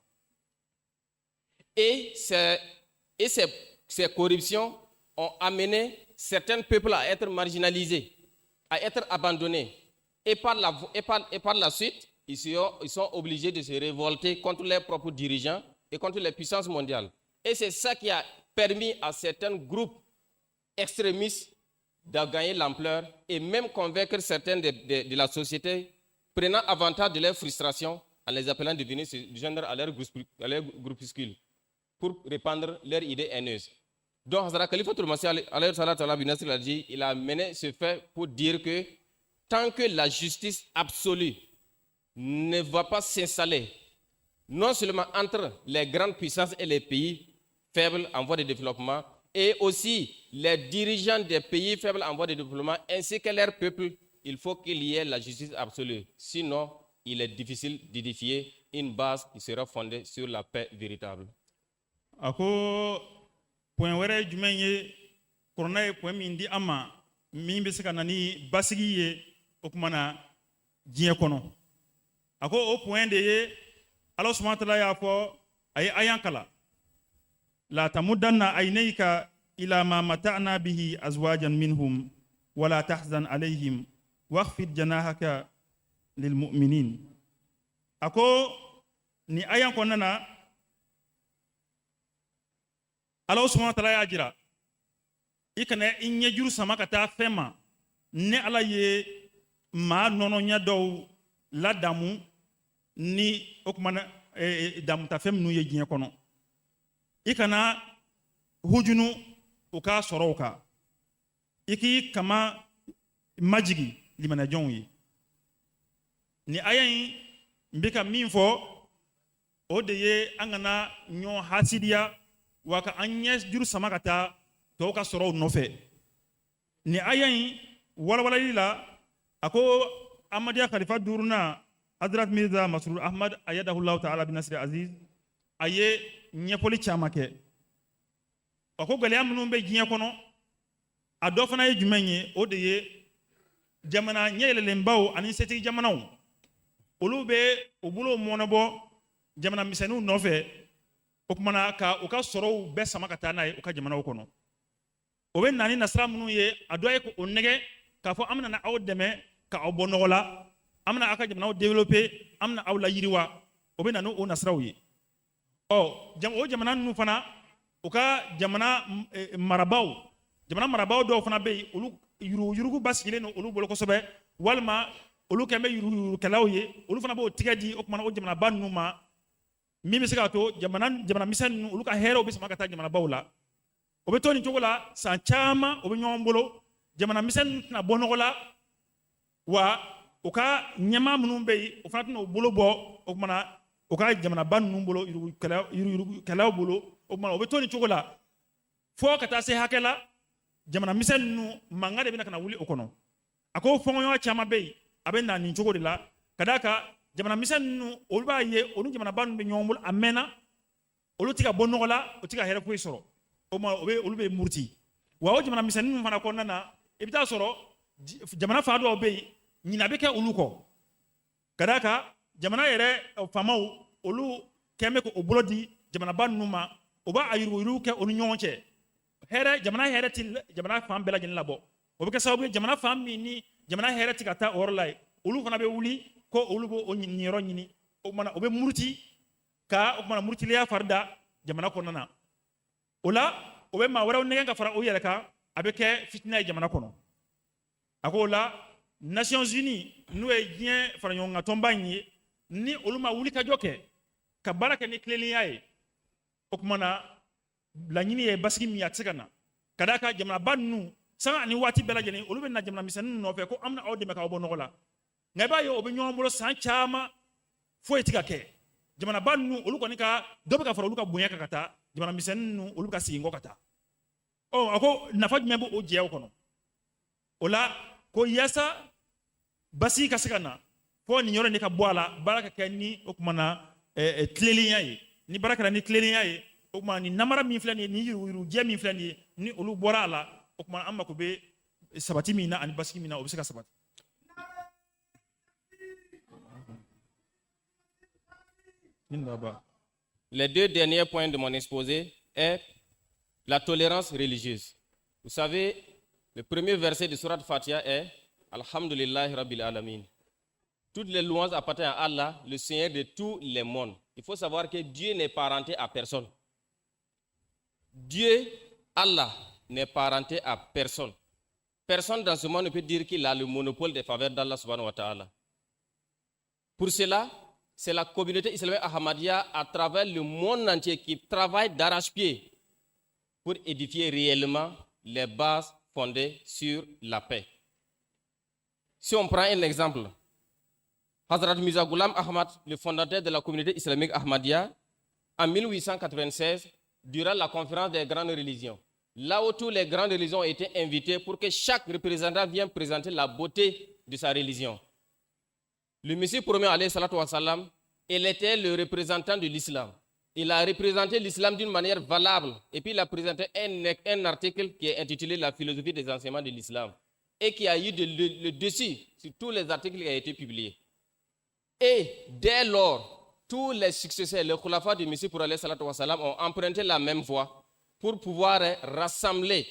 Et ces corruptions ont amené certains peuples à être marginalisés, à être abandonnés. Et par la suite, ils sont obligés de se révolter contre leurs propres dirigeants et contre les puissances mondiales. Et c'est ça qui a permis à certains groupes extrémistes de gagner l'ampleur et même convaincre certains de la société, prenant avantage de leur frustration en les appelant de venir se joindre à leur groupuscule pour répandre leurs idées haineuses. Donc, Hazrat Khalifatul Masih a dit, il a mené ce fait pour dire que tant que la justice absolue ne va pas s'installer, non seulement entre les grandes puissances et les pays faibles en voie de développement, et aussi les dirigeants des pays faibles en voie de développement, ainsi que leur peuple, il faut qu'il y ait la justice absolue. Sinon, il est difficile d'édifier une base qui sera fondée sur la paix véritable. A ko point wɛrɛ ye jumɛn ye? Kuranɛ ye point min di an ma min bɛ se ka na ni basigi ye o kuma na diɲɛ kɔnɔ, a ko o point de ye Ala subahana taala y'a fɔ a ye ayan kala: لا تمدن عينيك إلى ما متعنا به أزواجا منهم ولا تحزن عليهم واخفض جناحك للمؤمنين. A ko ni ayan kɔnɔna na, Ala subahana taala y'a jira i kana i ɲɛjuru sama ka taa fɛn ma ni Ala ye maa nɔnɔɲɛ dɔw ladamu ni o kuma na damutafɛn minnu ye diɲɛ kɔnɔ. I kana hujunu u k'a sɔrɔ u kan, i k'i kama majigi limanajɔnw ye. Ni aya in n bɛ ka min fɔ, o de ye an kana ɲɔgɔn hasidiya wa ka an ɲɛ juru sama ka taa tɔw ka sɔrɔw nɔfɛ. Ni aya in walawalali la, a ko Amadiya khalifa duurunan, Hadrat Mirza Masrur Ahmad ayadahullahu ta'ala binasiri aziz, a ye ɲɛfɔli caman kɛ. A ko gɛlɛya minnu bɛ diɲɛ kɔnɔ, a dɔ fana ye jumɛn ye? O de ye jamana ɲɛ yɛlɛlenbaw ani setigi jamanaw. Olu bɛ u bolo mɔnɛbɔ jamana misɛnninw nɔfɛ, o kumana ka u ka sɔrɔw bɛɛ sama ka taa n'a ye u ka jamanaw kɔnɔ. O bɛ na ni nasira minnu ye, a dɔ ye k'o nɛgɛ k'a fɔ an bɛna na aw dɛmɛ ka aw bɔ nɔgɔ la, an bɛna aw ka jamanaw développer, an bɛna aw layiriwa. O bɛ na n'o nasiraw ye. Ɔ, o jamana ninnu fana, u ka jamana marabaaw, jamana marabaaw dɔw fana bɛ yen, olu yuruguyurugu basigilen don olu bolo kosɛbɛ, walima olu kɛn bɛ yuruguyurugukɛlaw ye. Olu fana b'o tigɛ di o kumana o jamanaba ninnu ma, min bɛ se k'a to jamana misɛn ninnu, olu ka hɛrɛw bɛ sama ka taa jamanabaw la. O bɛ to nin cogo la san caman, o bɛ ɲɔgɔn bolo. Jamana misɛn ninnu tɛna bɔ nɔgɔ la, wa u ka ɲɛmaa minnu bɛ yen, o fana tɛna u bolo bɔ o kumana u ka jamanaba ninnu bolo, yuruguyurugukɛlaw bolo. O kumana o bɛ to nin cogo la fo ka taa se hakɛ la, jamana misɛn ninnu mankan de bɛna ka na wuli o kɔnɔ. A ko fɔnkɔɲɔgɔn caman bɛ yen, a bɛ na nin cogo de la, ka d'a kan jamana misɛn ninnu, olu b'a ye olu jamanaba ninnu bɛ ɲɔgɔn bolo a mɛnna, olu tɛ ka bɔ nɔgɔ la, u tɛ ka hɛrɛ foyi sɔrɔ. O ma, o bɛ olu bɛ muruti. Wa o jamana misɛnnin ninnu fana kɔnɔna na, i bɛ taa sɔrɔ jamana fan dɔw bɛ yen, ɲina bɛ kɛ olu kɔ, ka d'a kan jamana yɛrɛ faamaw, olu kɛn bɛ k'o bolo di jamanaba ninnu ma. O b'a a yuruguyurugu kɛ u ni ɲɔgɔn cɛ. Hɛrɛ, jamana hɛrɛ ti jamana fan bɛɛ lajɛlen labɔ. O bɛ kɛ sababu ye, jamana fan min ni jamana hɛrɛ ti ka taa o yɔrɔ la yen, olu fana bɛ wuli ko olu b'o niyɔrɔ ɲini. O kumana o bɛ muruti ka o kumana murutiliya fari da jamana kɔnɔna na. O la, o bɛ maa wɛrɛw nɛgɛn ka fara u yɛrɛ kan, a bɛ kɛ fitina ye jamana kɔnɔ. A ko o la, Nations Unies, n'o ye diɲɛ faraɲɔgɔnkan tɔnba in ye, ni olu ma wulikajɔ kɛ ka baara kɛ ni tilennenya ye, o kumana laɲini ye basigi min ye, a tɛ se ka na, ka d'a kan jamanaba ninnu, sanga ani waati bɛɛ lajɛlen, olu bɛ na jamana misɛnnin nɔfɛ ko an bɛna aw dɛmɛ k'aw bɔ nɔgɔ la. Nka i b'a ye o bɛ ɲɔgɔn bolo san caman, foyi tɛ ka kɛ. Jamanaba ninnu, olu kɔni ka dɔ bɛ ka fara olu ka bonya kan ka taa, jamana misɛnnin ninnu, olu bɛ ka segin kɔ ka taa. Ɔ, a ko nafa jumɛn b'o jɛyaw kɔnɔ? O la, ko yaasa basigi ka se ka na, fo nin yɔrɔ in de ka bɔ a la, baara ka kɛ ni o kumana tilennenya ye. Ni baara kɛra ni tilennenya ye, o kuma ni namara min filɛ nin ye, ni yuruguyurugujɛ min filɛ nin ye, ni olu bɔra a la, o kuma an mako bɛ sabati min na ani basigi min na, o bɛ se ka sabati. Les deux derniers points de mon exposé est la tolérance religieuse. Vous savez, le premier verset de Surat Fatiha est Alhamdulillahi Rabbil Alamin. Toutes les louanges appartiennent à Allah, le Seigneur de tous les mondes. Il faut savoir que Dieu n'est parenté à personne. Dieu, Allah, n'est parenté à personne. Personne dans ce monde ne peut dire qu'il a le monopole des faveurs d'Allah subhanahu wa ta'ala. Pour cela, c'est la communauté islamique Ahmadiyya à travers le monde entier qui travaille d'arrache-pied pour édifier réellement les bases fondées sur la paix. Si on prend un exemple, Hazrat Mirza Ghulam Ahmad, le fondateur de la communauté islamique Ahmadiyya, en 1896, durant la conférence des grandes religions, là où toutes les grandes religions ont été invitées pour que chaque représentant vienne présenter la beauté de sa religion. Le Messie premier, alayhi salatu wa salam, il était le représentant de l'islam. Il a représenté l'islam d'une manière valable. Et puis il a présenté un article qui est intitulé La philosophie des enseignements de l'islam et qui a eu le dessus sur tous les articles qui ont été publiés. Et dès lors, tous les successeurs, les khulafas du Messie pour alayhi salatu wa salam, ont emprunté la même voie pour pouvoir rassembler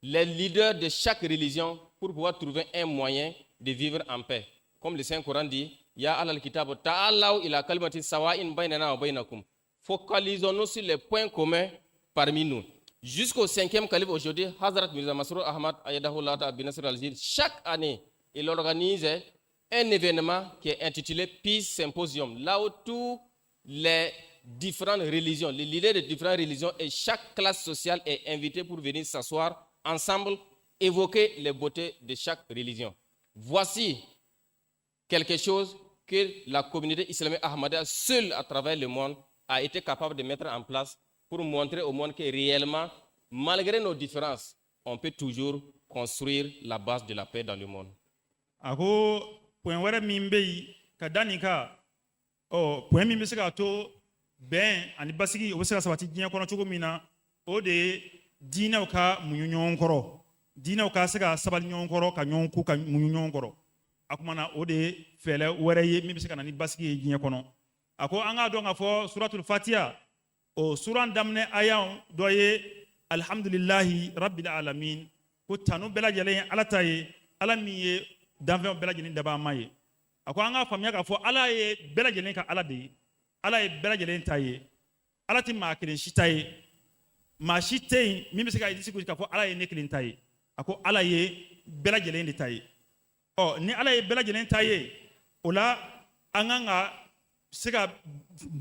les leaders de chaque religion pour pouvoir trouver un moyen de vivre en paix. Comme le Saint-Coran dit, Ya ahlal kitab ta'alaw ila kalimati sawa'in baynana wa baynakum. Focalisons-nous sur les points communs parmi nous. Jusqu'au 5e calife aujourd'hui, Hazrat Mirza Masroor Ahmad Ayadahullah Ta'ala bin Nasr al-Zir, chaque année, il organise un événement qui est intitulé Peace Symposium, là où tous les différentes religions, les leaders de différentes religions et chaque classe sociale est invitée pour venir s'asseoir ensemble, évoquer les beautés de chaque religion. Voici quelque chose que la communauté islamique Ahmadiyya, seule à travers le monde, a été capable de mettre en place pour montrer au monde que réellement, malgré nos différences, on peut toujours construire la base de la paix dans le monde. A ko point wɛrɛ min bɛ yen ka da nin kan, ɔ, point min bɛ se k'a to bɛn ani basigi o bɛ se ka sabati diɲɛ kɔnɔ cogo min na, o de ye diinɛw ka muɲu ɲɔgɔn kɔrɔ, diinɛw ka se ka sabali ɲɔgɔn kɔrɔ, ka ɲɔgɔn ku, ka muɲu ɲɔgɔn kɔrɔ. A kumana, o de ye fɛɛrɛ wɛrɛ ye min bɛ se ka na ni basigi ye diɲɛ kɔnɔ. A ko an k'a dɔn k'a fɔ suratul Fatiha, o suran daminɛ aya dɔ ye alhamdulilahi rabbil alamin, ko tanu bɛɛ lajɛlen ye Ala ta ye, Ala min ye danfɛnw bɛɛ lajɛlen dabaa ye. A ko an k'a faamuya k'a fɔ Ala ye bɛɛ lajɛlen ka Ala de ye, Ala ye bɛɛ lajɛlen ta ye, Ala tɛ maa kelen si ta ye. Maa si tɛ yen min bɛ se ka disi gosi k'a fɔ Ala ye ne kelen ta ye. A ko Ala ye bɛɛ lajɛlen de ta ye. Ɔ, ni Ala ye bɛɛ lajɛlen ta ye, o la an kan ka se ka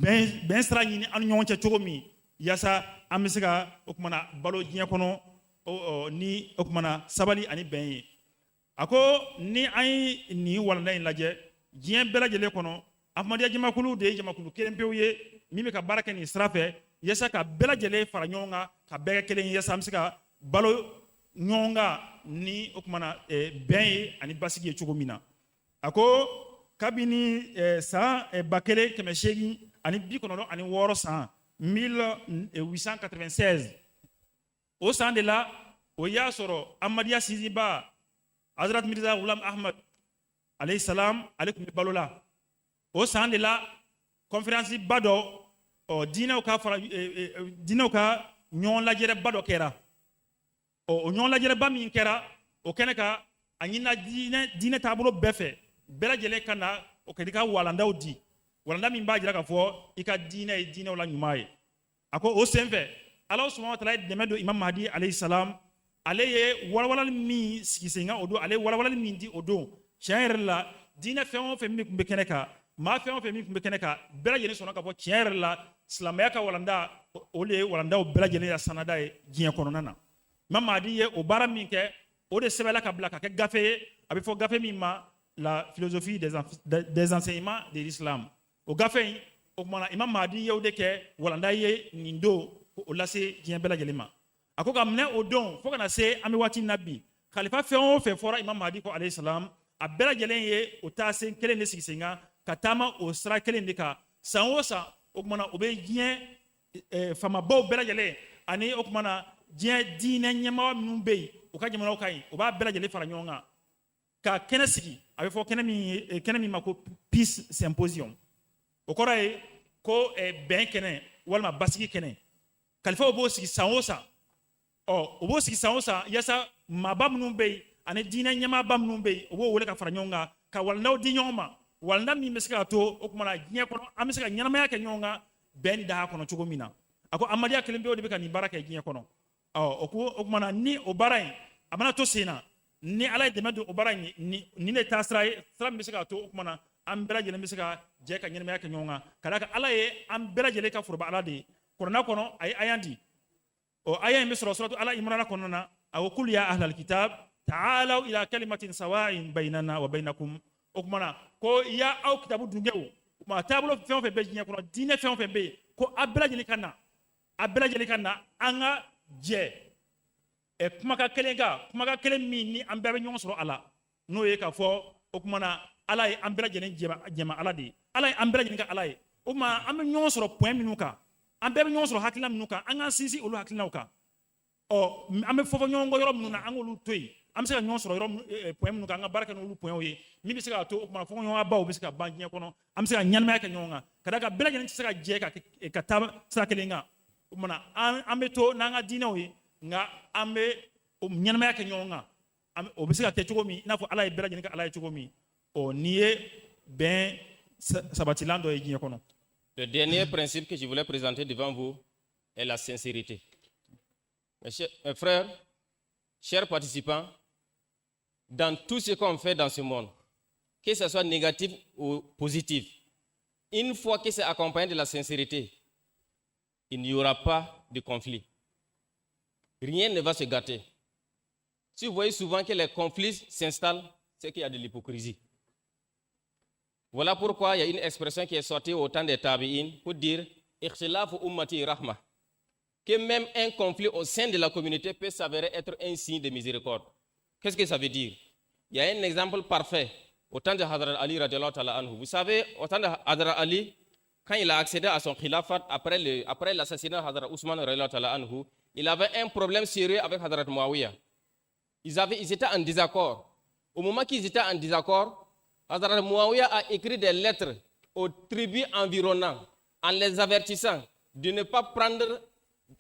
bɛn sira ɲini an ni ɲɔgɔn cɛ cogo min yaasa an bɛ se ka o kumana balo diɲɛ kɔnɔ ni o kumana sabali ani bɛn ye. A ko ni an ye nin walanda in lajɛ diɲɛ bɛɛ lajɛlen kɔnɔ, Ahmadiyya jamakulu de ye jamakulu kelen pewu ye min bɛ ka baara kɛ nin sira fɛ yaasa ka bɛɛ lajɛlen fara ɲɔgɔn kan, ka bɛɛ kɛ kelen ye, yaasa an bɛ se ka balo ɲɔgɔn kan ni o kumana bɛn ye ani basigi ye cogo min na. A ko kabini san 1896, san 1896, o san de la, o y'a sɔrɔ Ahmadiyya sinsinba Hazrat Mirza Ghulam Ahmad alayhi salam, ale tun bɛ balo la. O san de la, conférence ba dɔ, ɔ, diinɛw ka fara diinɛw ka ɲɔgɔn lajɛrɛba dɔ kɛra. Ɔ, o ɲɔgɔn lajɛrɛba min kɛra, o kɛnɛ kan, a ɲinina diinɛ taabolo bɛɛ fɛ, bɛɛ lajɛlen ka na o ka i ka walandaw di, walanda min b'a jira k'a fɔ i ka diinɛ ye diinɛw la ɲuman ye. A ko o sen fɛ, Ala subhanahu wa taala ye dɛmɛ don Imam Mahdi alayhi salam. Ale ye walawalali min sigi sen kan o don, ale ye walawalali min di o don, tiɲɛ yɛrɛ la, diinɛ fɛn o fɛn min tun bɛ kɛnɛ kan, maa fɛn o fɛn min tun bɛ kɛnɛ kan, bɛɛ lajɛlen sɔnna k'a fɔ tiɲɛ yɛrɛ la, silamɛya ka walanda, o de ye walandaw bɛɛ lajɛlen ya sanada ye diɲɛ kɔnɔna na. Imam Mahdi ye o baara min kɛ, o de sɛbɛnla ka bila ka kɛ gafe ye, a bɛ fɔ gafe min ma La philosophie des enseignements de l'islam. O gafe in, o kumana, Imam Mahdi ye o de kɛ walanda ye nin don, o lase diɲɛ bɛɛ lajɛlen ma. A ko ka minɛ o don fo ka na se an bɛ waati min na bi, khalifa fɛn o fɛn fɔra Imam Mahdi kɔ alayhi salam, a bɛɛ lajɛlen ye o taasen kelen de sigi sen kan ka taama o sira kelen de kan. San o san, o kumana, o bɛ diɲɛ faamabaw bɛɛ lajɛlen ani o kumana diɲɛ diinɛ ɲɛmaa minnu bɛ yen, u ka jamanaw ka ɲi, o b'a bɛɛ lajɛlen fara ɲɔgɔn kan ka kɛnɛ sigi. A bɛ fɔ kɛnɛ min ma ko Peace Symposium, o kɔrɔ ye ko bɛn kɛnɛ walima basigi kɛnɛ. Kalifaw b'o sigi san o san. Ɔ, o b'o sigi san o san yaasa maaba minnu bɛ yen ani diinɛ ɲɛmaaba minnu bɛ yen, o b'o wele ka fara ɲɔgɔn kan ka walandaw di ɲɔgɔn ma, walanda min bɛ se k'a to o kumana diɲɛ kɔnɔ an bɛ se ka ɲɛnamaya kɛ ɲɔgɔn kan bɛn ni daha kɔnɔ cogo min na. A ko Ahmadiyya kelen pewu de bɛ ka nin baara kɛ diɲɛ kɔnɔ. Ɔ, o ko o kumana ni o baara in a mana to sen na, ni Ala ye dɛmɛ don o baara in, nin de taa sira ye, sira min bɛ se k'a to o kumana an bɛɛ lajɛlen bɛ se ka jɛ ka ɲɛnamaya kɛ ɲɔgɔn kan, ka d'a kan Ala ye an bɛɛ lajɛlen ka foroba Ala de ye. Kuranɛ kɔnɔ, a ye aya di, o aya in bɛ sɔrɔ suratu Ala Imrana kɔnɔna na. A ko kul ya ahlal kitab ta'alaw ila kalimatin sawa'in baynana wa baynakum. O kumana ko ya aw kitabu dungew, o kuma taabolo fɛn o fɛn bɛ diɲɛ kɔnɔ, diinɛ fɛn o fɛn bɛ yen, ko a bɛɛ lajɛlen ka na, a bɛɛ lajɛlen ka na, an ka jɛ kumakan kelen kan, kumakan kelen min ni an bɛɛ bɛ ɲɔgɔn sɔrɔ a la, n'o ye k'a fɔ o kumana Ala ye an bɛɛ lajɛlen jɛma Ala de ye, Ala ye an bɛɛ lajɛlen ka Ala ye. O kuma an bɛ ɲɔgɔn sɔrɔ point minnu kan, an bɛɛ bɛ ɲɔgɔn sɔrɔ hakilina minnu kan, an k'an sinsin olu hakilinaw kan. Ɔ, an bɛ fɔ ɲɔgɔn kɔ yɔrɔ minnu na, an k'olu to yen. An bɛ se ka ɲɔgɔn sɔrɔ yɔrɔ point minnu kan, an ka baara kɛ n'olu points ye min bɛ se k'a to o kuma fɔɲɔgɔnbaw bɛ se ka ban diɲɛ kɔnɔ, an bɛ se ka ɲɛnamaya kɛ ɲɔgɔn kan, ka d'a kan bɛɛ lajɛlen tɛ se ka jɛ ka taa sira kelen kan. O kumana an bɛ to n'an ka diinɛw ye, nka an bɛ ɲɛnamaya kɛ ɲɔgɔn kan. O bɛ se ka kɛ cogo min, i n'a fɔ Ala ye bɛɛ lajɛlen ka Ala ye cogo min, ɔ, nin ye bɛn sabatilan dɔ ye diɲɛ kɔnɔ. Le dernier principe que je voulais présenter devant vous est la sincérité. Mes frères, chers participants, dans tout ce qu'on fait dans ce monde, que ce soit négatif ou positif, une fois que c'est accompagné de la sincérité, il n'y aura pas de conflit. Rien ne va se gâter. Si vous voyez souvent que les conflits s'installent, c'est qu'il y a de l'hypocrisie. Voilà pourquoi il y a une expression qui est sortie au temps des tabi'in pour dire Ikhtilafu ummati rahma. Que même un conflit au sein de la communauté peut s'avérer être un signe de miséricorde. Qu'est-ce que ça veut dire? Il y a un exemple parfait au temps de Hadrat Ali ta'ala anhu. Vous savez, au temps de Hadrat Ali, quand il a accédé à son khilafat après l'assassinat de Hadrat Ousmane ta'ala anhu, il avait un problème sérieux avec Hadrat Muawiyah. Ils étaient en désaccord. Au moment qu'ils étaient en désaccord, Hazrat Muawiyah a écrit des lettres aux tribus environnantes en les avertissant de ne pas prendre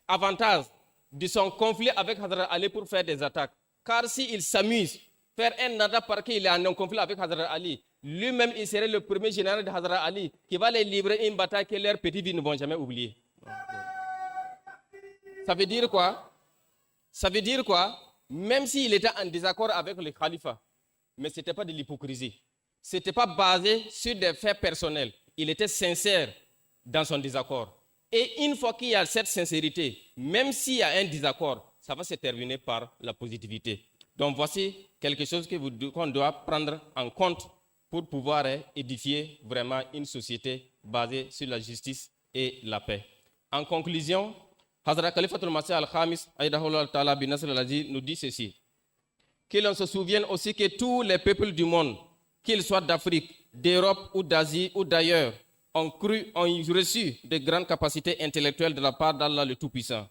avantage de son conflit avec Hazrat Ali pour faire des attaques. Car s'il s'amuse, faire un attaque parce qu'il est en conflit avec Hazrat Ali, lui-même, il serait le premier général de Hazrat Ali qui va les livrer une bataille que leurs petites vies ne vont jamais oublier. Ça veut dire quoi? Ça veut dire quoi? Même s'il était en désaccord avec le khalifa, mais ce n'était pas de l'hypocrisie. Ce n'était pas basé sur des faits personnels. Il était sincère dans son désaccord. Et une fois qu'il y a cette sincérité, même s'il y a un désaccord, ça va se terminer par la positivité. Donc voici quelque chose qu'on doit prendre en compte pour pouvoir édifier vraiment une société basée sur la justice et la paix. En conclusion, Hazrat Khalifatul Masih al-Khamis ta'ala bin Nasr al nous dit ceci: que l'on se souvienne aussi que tous les peuples du monde, qu'ils soient d'Afrique, d'Europe ou d'Asie ou d'ailleurs, ont cru, ont reçu de grandes capacités intellectuelles de la part d'Allah le Tout-Puissant.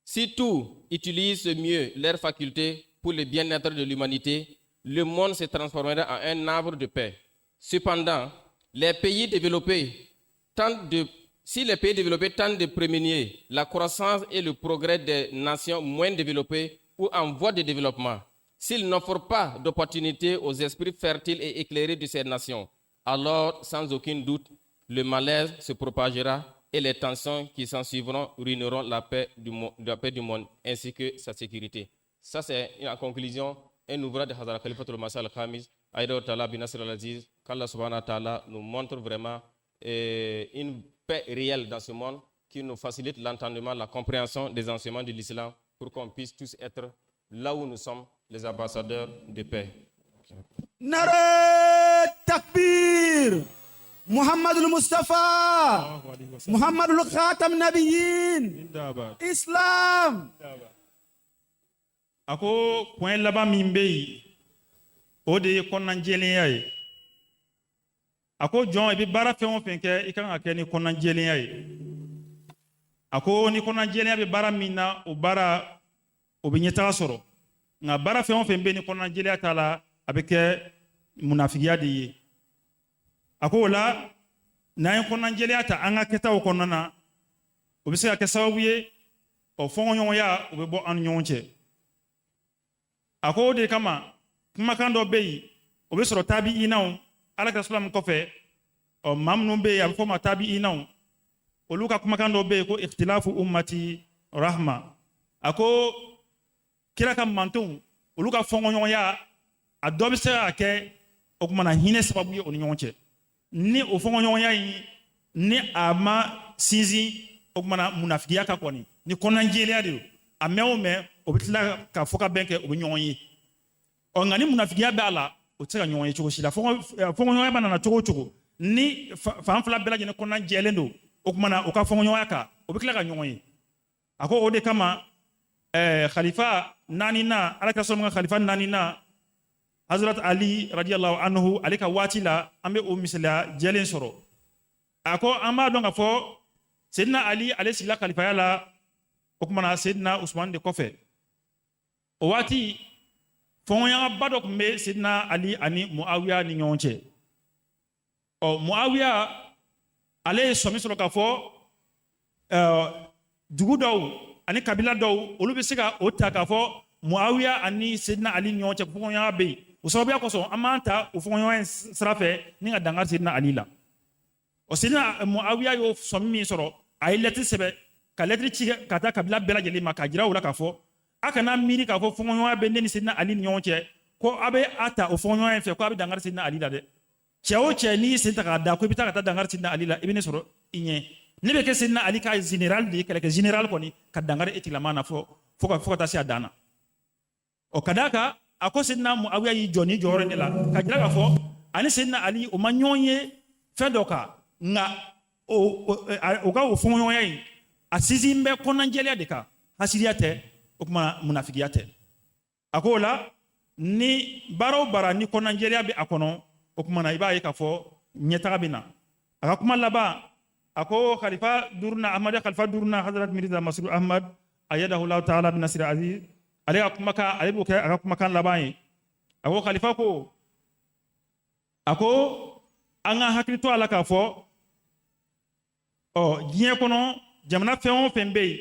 Si tous utilisent mieux leurs facultés pour le bien-être de l'humanité, le monde se transformerait en un havre de paix. Cependant, les pays développés tentent de, si les pays développés tentent de prémunir la croissance et le progrès des nations moins développées ou en voie de développement, s'ils n'offrent pas d'opportunités aux esprits fertiles et éclairés de ces nations, alors, sans aucun doute, le malaise se propagera et les tensions qui s'en suivront ruineront la paix du monde ainsi que sa sécurité. Ça, c'est en conclusion un ouvrage de Hazrat Khalifatul Masih al-Khamis, Ta'ala bin Nasr al-Aziz, qu'Allah subhanahu wa ta'ala nous montre vraiment une paix réelle dans ce monde qui nous facilite l'entendement, la compréhension des enseignements de l'islam pour qu'on puisse tous être là où nous sommes, les ambassadeurs de paix. نعرۂ تکبیر محمد المصطفى محمد الخاتم النبیین Islam. A ko point laban min bɛ yen, o de ye kɔnɔnajɛlenya ye. A ko jɔn, i bɛ baara fɛn o fɛn kɛ, i kan ka kɛ ni kɔnɔnajɛlenya ye. A ko ni kɔnɔnajɛlenya bɛ baara min na, o baara o bɛ ɲɛtaga sɔrɔ. Nka baara fɛn o fɛn bɛ yen ni kɔnɔnajɛlenya t'a la, a bɛ kɛ munafigiya de ye. A ko o la, n'an ye kɔnɔnajɛlenya ta an ka kɛtaw kɔnɔna na, o bɛ se ka kɛ sababu ye ɔ fɔɲɔgɔnya o bɛ bɔ an ni ɲɔgɔn cɛ. A ko o de kama, kumakan dɔ bɛ yen, o bɛ sɔrɔ tabiinaw, ala ka silamɛ kɔfɛ, ɔ maa minnu bɛ yen, a bɛ fɔ o ma tabiinaw, olu ka kumakan dɔ bɛ yen ko ikhtilafu ummati rahma. A ko kira ka mantonw, olu ka fɔɲɔgɔnya, a dɔ bɛ se ka kɛ o kumana hinɛ sababu ye o ni ɲɔgɔn cɛ. Ni o fɔɲɔgɔnya in ni a ma sinsin, o kumana munafigiya ka kɔni ni kɔnɔnajɛlenya de don, a mɛn o mɛn, o bɛ tila ka fɔ ka bɛn kɛ, o bɛ ɲɔgɔn ye. Ɔ nka ni munafigiya b'a la, o tɛ se ka ɲɔgɔn ye cogo si la. Fɔɲɔgɔnya mana na cogo o cogo, ni fan fila bɛɛ lajɛlen kɔnɔna jɛlen don, o kumana o ka fɔɲɔgɔnya kan, o bɛ tila ka ɲɔgɔn ye. A ko o de kama, khalifa naaninan, ala ka sɔn ka khalifa naaninan, Hazrat Ali radiyallahu anhu, ale ka waati la, an bɛ o misaliya jɛlen sɔrɔ. A ko an b'a dɔn ka fɔ Seydina Ali, ale sigila khalifaya la, o kumana Seydina Usman de kɔfɛ. O waati fɔɲɔgɔnyaba dɔ tun bɛ Seydina Ali ani Muawiya ni ɲɔgɔn cɛ. Ɔ Muawiya, ale ye sɔmi sɔrɔ k'a fɔ dugu dɔw ani kabila dɔw, olu bɛ se ka o ta k'a fɔ Muawiya ani Seydina Ali ni ɲɔgɔn cɛ fɔɲɔgɔnya bɛ yen. O sababuya kosɔn, an b'an ta o fɔɲɔgɔnya in sira fɛ ni ka dankari Seydina Ali la. Ɔ Seydina Muawiya y'o sɔmi min sɔrɔ, a ye lɛtiri sɛbɛn ka lɛtiri ci ka taa kabila bɛɛ lajɛlen ma, k'a jira u la k'a fɔ a kana miiri k'a fɔ fɔɲɔgɔnya bɛ ne ni Seydina Ali ni ɲɔgɔn cɛ, ko a bɛ a ta o fɔɲɔgɔnya in fɛ ko a bɛ dankari Seydina Ali la dɛ. Cɛ o cɛ, n'i y'i sen ta k'a da ko i bɛ taa ka taa dankari Seydina Ali la, i bɛ ne sɔrɔ i ɲɛ. Ne bɛ kɛ Seydina Ali ka général de ye, kɛlɛkɛ général kɔni, ka dankari e tigilama na fo ka taa se a dan na. Ɔ ka d'a kan, a ko Seydina Muawiya y'i jɔ ni jɔyɔrɔ in de la ka jira k'a fɔ ani Seydina Ali, o ma ɲɔgɔn ye fɛn dɔ kan, nka o ka o fɔɲɔgɔnya in, a sinsin bɛ kɔnɔnajɛlenya de kan, hasidiya tɛ, o tuma munafigiya tɛ. A ko o la, ni baara o baara ni kɔnɔnajɛlenya bɛ a kɔnɔ, o tuma na i b'a ye k'a fɔ ɲɛtaga bɛ na. A ka kuma laban, a ko khalifa duurunan, Ahmadiya khalifa duurunan, Hazrat Mirza Masroor Ahmad ayadahullahu ta'ala bin Nasir Aziz, ale ka kumakan, ale b'o kɛ a ka kumakan laban ye. A ko khalifa ko A ko an ka hakili to a la k'a fɔ ɔ diɲɛ kɔnɔ jamana fɛn o fɛn bɛ yen,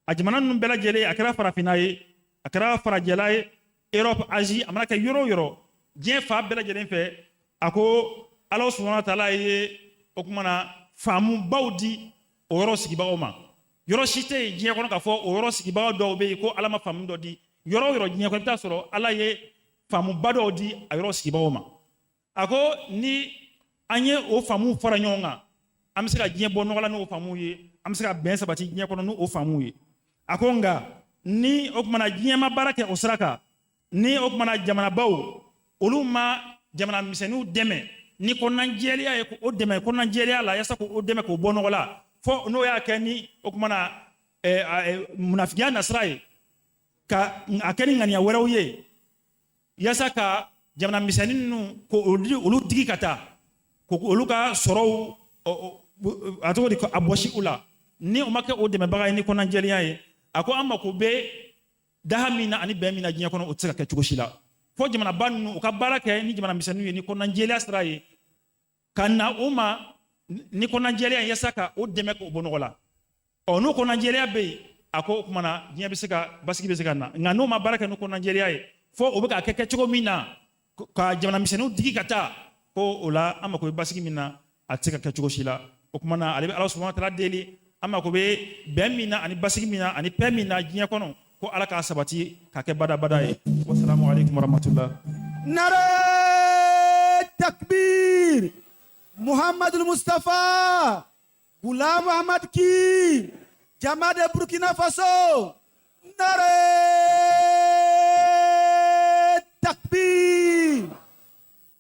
a jamana ninnu bɛɛ lajɛlen, a kɛra farafinna ye, a kɛra farajɛla ye, Europe, Asie, a mana kɛ yɔrɔ o yɔrɔ, diɲɛ fan bɛɛ lajɛlen fɛ, a ko Ala subahana taala ye o kuma na faamubaw di o yɔrɔ sigibagaw ma. Yɔrɔ si tɛ yen diɲɛ kɔnɔ k'a fɔ o yɔrɔ sigibaga dɔw bɛ yen ko Ala ma faamu dɔ di. Yɔrɔ o yɔrɔ diɲɛ kɔnɔ, i bɛ taa sɔrɔ Ala ye faamuba dɔw di a yɔrɔ sigibagaw ma. A ko ni an ye o faamuw fara ɲɔgɔn kan, an bɛ se ka diɲɛ bɔ nɔgɔ la n'o faamuw ye, an bɛ se ka bɛn sabati diɲɛ kɔnɔ n'o faamuw ye. A ko nka ni o kumana diɲɛ ma baara kɛ o sira kan, ni o kumana jamanabaw olu ma jamana misɛnninw dɛmɛ ni kɔnɔnajɛlenya ye, k'o dɛmɛ kɔnɔnajɛlenya la yaasa k'o dɛmɛ k'o bɔ nɔgɔ la, fo n'o y'a kɛ ni o kumana munafigiya nasira ye, ka a kɛ ni ŋaniya wɛrɛw ye yaasa ka jamana misɛnnin ninnu k'olu digi ka taa, k'olu ka sɔrɔw a tɔgɔ di, a bɔsi u la, ni o ma kɛ o dɛmɛbaga ye ni kɔnɔnajɛlenya ye, a ko an mako bɛ daha min na ani bɛn min na diɲɛ kɔnɔ, o tɛ se ka kɛ cogo si la fo jamanaba ninnu u ka baara kɛ ni jamana misɛnninw ye ni kɔnɔnajɛlenya sira ye, ka na u ma ni kɔnɔnajɛlenya ye yaasa ka o dɛmɛ k'o bɔ nɔgɔ la. Ɔ n'o kɔnɔnajɛlenya bɛ yen, a ko o tuma na diɲɛ bɛ se ka basigi bɛ se ka na. Nka n'o ma baara kɛ ni kɔnɔnajɛlenya ye, fo o bɛ k'a kɛ kɛcogo min na ka jamana misɛnninw digi ka taa, ko o la an mako bɛ basigi min na, a tɛ se ka kɛ cogo si la. O tuma na ale bɛ Ala subahana taala deli, an mako bɛ bɛn min na ani basigi min na ani paix min na diɲɛ kɔnɔ, ko Ala k'a sabati k'a kɛ badabada ye. Wasalamu aleykum warahmatulah. Nare takbir, Muhammadul Mustafa Ghulam Ahmad Ki, Jama de Burkina Faso. Nare takbir.